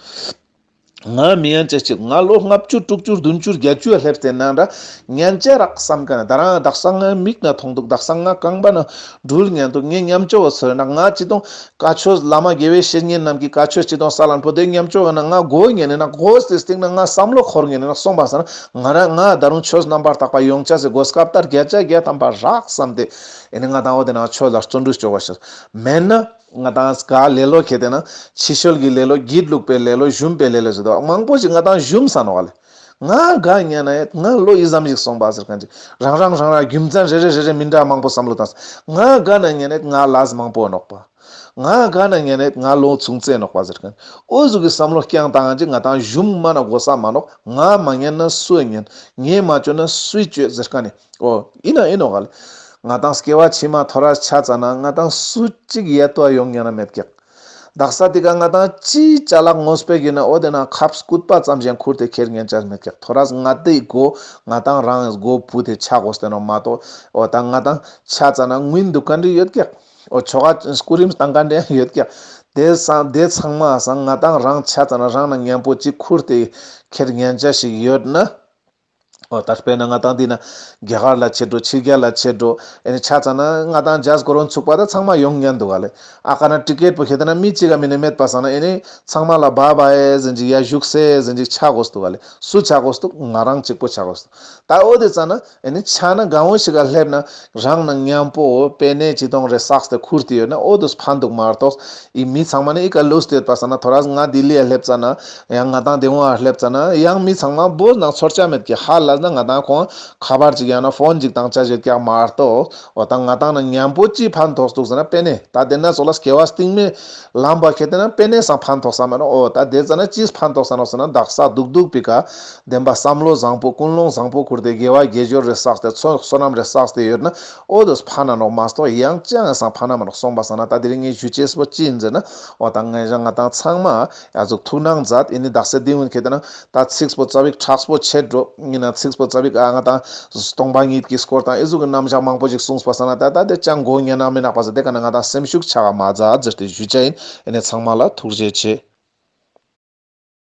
ང་མི་ཡན་ཆད་ཅིག་ང་ལོ་ལྔ་བཅུ་དྲུག་ཅུ་བདུན་ཅུ་བརྒྱད་ཅུ་ལྷེབས་ཏེ་ན་འདྲ་ཉན་ཆ་རག་བསམ་ག་ན། ད་རང་དག་ས་ང་མིག་ན་མཐོང་འདུག་དག་ས་ང་རྐང་པ་ན་འགྲུལ་ཉན་འདུག་ངའི་ཉམས་ཆོག་བ་ཚོ་ན་ང་ཅི་དང་བཀའ་ཆོས་བླ་མ་དགེ་བའི་བཤེས་གཉེན་རྣམས་ཀྱི་བཀའ་ཆོས་ཅི་དང་ས་ལན་པོ་དེ་ཉམས་ཆོག་ན་ང་གོ་ཉན་ན་གོ་སྟེ་སྟེང་ན་ང་བསམ་བློ་འཁོར་ཉན་ན་སོང་པ་སང་ན་ང་རང་ང་ད་རུང་ཆོས་རྣམ་པར་དག་པ་ཡོང་ཆ་སེ་གོ་སྐབས་ལྟར་བརྒྱ་ཆ་བརྒྱ་ཐམ་པ་རག་བསམ་སྟེ་ཨེ་ནི་ང་དང་འོ་དེ་ན་ཆོས་ལ་བརྩོན་འགྲུས་ཆོག་པ་ཞིག་མེད་ན། ང་དང་ག་ལེ་ལོ་ཁེ་ཏེ་ན་ཕྱི་བཤོལ་གྱི་ལེ་ལོ་སྒྱིད་ལུག་པའི་ལེ་ལོ་ཞུམ་པའི་ལེ་ལོ་ཟེར་དོ་མང་པོ་ཞིག་ང་དང་ཞུམ་ས་ནོག་ལེ། ང་ག་ཉན་ན་ཡེད་ང་ལོ་ཨི་ཙམ་ཞིག་སོང་པ་ཟེར་མཁན་ཅིག་རང་རང་རང་རང་རྒྱུ་མཚན་རེ་རེ་རེ་རེ་མི་འདྲ་མང་པོ་བསམ་བློ་བཏང་། ང་ག་ན་ཉན་ན་ཡེད་ང་ལས་མང་པོ་ནོག་པ། ང་ག་ན་ཉན་ན་ཡེད་ང་ལོ་ཆུང་ཙེ་ནོག་པ་ཟེར་མཁན། འོ་ཟུག་གི་བསམ་བློ་རྐྱང་བཏང་ཅིག་ང་དང་ཞུམ་མ་ན་དགོས་ས་མ་ནོག་ང་མ་ཉན་ན་སུ་ཉན། ངས་མ་ཅོས་ན་སུས་ཅོས་ཟེར་མཁན་ནི། འོ་ཡིན་ན་ཡིན་ནོག་ག་ལེ། ང་དང་སྐྱེ་བ་ཕྱི་མ་ཐོ་རས་ཆ་ཙ་ན་ང་དང་སུ་གཅིག་ཡེད་དོ་ཡོང་ཉན་ན་མེད་ཀྱག་དག་ས་དེ་ཀ་ང་དང་ཅི་ཅ་ལག་ངོས་པེ་གི་ན་འོ་དེ་ན་ཁབ་སྐུད་པ་ཙམ་ཞིག་ཁུར་ཏེ་ཁྱེར་ཉན་ཆ་མེད་ཀྱག་ཐོ་རས་ང་དེ་གོ་ང་དང་རང་གོ་བུ་དེ་ཆ་དགོས་ཏེ་ནོག་མ་གཏོགས་འོ་ད་ང་དང་ཆ་ཙ་ན་ངུན་འདུག་མཁན་རེ་ཡོད་ཀྱག་འོ་ཆོ་ག་སྐུ་རིམ་བཏང་མཁན་རེ་ཡོད་ཀྱག་དེ་སང་དེ་ཚང་མ་སང་ང་དང་རང་ཆ་ཙ་ན་རང་ན་མཉམ་པོ་ཅིག་ཁུར་ཏེ་ཁྱེར་ཉན་ཆ་ཞིག་ཡོད་ན། འོ་ད་དཔེར་ན་ང་དང་འདི་ན་རྒྱ་གར་ལ་ཆེད་འགྲོ་ཕྱི་རྒྱལ་ལ་ཆེད་འགྲོ་ཨེ་ནི་ཆ་ཙ་ན་ང་དང་ཇཱ་ཟ་གོ་རོན་ཚུགས་པ་ད་ཚང་མ་ཡོང་ཉན་འདུག་ག་ལེ། ཨ་ཀ་ན་ཊི་ཀེཊ་པོ་ཁེ་ཏེ་ན་མི་གཅིག་ག་མི་ནི་མེད་པ་སང་ན་ཨེ་ནི་ཚང་མ་ལ་བཱ་བཱ་ཨེ་ཟེར་ཅིག་ཡ་བཞུགས་སེ་ཟེར་ཅིག་ཆ་དགོས་འདུག་ག་ལེ། སུ་ཆ་དགོས་འདུག་ང་རང་གཅིག་པོ་ཆ་དགོས་འདུག་ད་འོ་དེ་ཙ་ན་ཨེ་ནི་ཆ་ན་གང་བོ་ཞིག་ག་སླེབས་ན་རང་ན་མཉམ་པོ་པེ་ནེ་ཅི་དང་རེ་བསགས་ཏེ་ཁུར་ཏེ་ཡོད་ན་འོ་དུས་ཕན་འདུག་མ་གཏོགས། ཨི་མི་ཚང་མ་ནི་ཨི་ཀ་ལུས་ཏེ་ཡོད་པ་སང་ན་ཐོ་རས་ང་ལྡི་ལི་ཡ་སླེབས་ཙ་ན་ཡང་ང་དང་དེ་བོ་ཡ་སླེབས་ཙ་ན་ཡང་མི་ཚང་མ་བོ་ནང་ཚོར་ཆ་མེད་ཀྱི་ཧ་ལ་ན་ང་དང་ཁོང་ཁ་པར་ཅིག་ཡང་ན་ཕོན་ཅིག་བཏང་ཆ་ཞིག་ཀྱག་མ་གཏོགས། འོ་ད་ང་དང་ན་མཉམ་པོ་ཅི་ཕན་ཐོགས་འདུག་ཟེར་ན་པེ་ནེ་ད་དེ་ན་ཙོགས་ལ་སྐྱེ་བ་སྟིང་མའི་ལམ་པ་ཁེ་ཏེ་ན་པེ་ནེ་སང་ཕན་ཐོགས་ས་མ་ནོག་འོ་ད་དེ་ཙ་ན་ཅིས་ཕན་ཐོགས་ས་ནོག་ཟེར་ན་དག་ས་སྡུག་སྡུག་པི་ཀ་བདེན་པ་བསམ་བློ་བཟང་པོ་ཀུན་སློང་བཟང་པོ་ཁུར་ཏེ་དགེ་བ་དགེ་སྦྱོར་རེ་བསགས་ཏེ་ཚོགས་བསོད་ནམས་རེ་བསགས་ཏེ་ཡོད་ན་འོ་དུས་ཕན་ན་ནོག་མ་གཏོགས་ཡང་ཅང་སང་ཕན་ན་མ་ནོག་སོང་པ་སང་ན་ད་དེ་རིང་ངས་ཞུ་ཅེས་པོ་ཅི་ཡིན་ཟེར་ན་འོ་ད་ངས་ང་དང་ཚང་མ་ཡ་ཟུག་ཐུགས་སྣང་མཛད་ཨེ་ནི་དག་ས་དེ་བོ་ཁེ་ཏེ་ན་ད་ཚིགས་པོ་ཙ་པིག་མཁྲེགས་པོ་ཆེ་འགྲོ་ཡིན་ན་ཚིགས་པོ་ཙ་པིག་ཨ་ང་དང་སྟོང་པ་ཉིད་ཀྱི་སྐོར་དང་ཨི་ཟུག་གི་རྣམ་གཞག་མང་པོ་ཞིག་གསུངས་པ་སང་ན་ད་ད་དེ་ཅང་གོ་ཉན་ན་མི་ནག་པ་ཟེར་དེ་ཀ་ན་ང་དང་སེམས་ཤུགས་ཆག་ག་མ་མཛད་ཟེར་ཏེ་ཞུ་ཅེས་ཡིན། ཨེ་ནི་ཚང་མ་ལ་ཐུགས་རྗེ་ཆེ།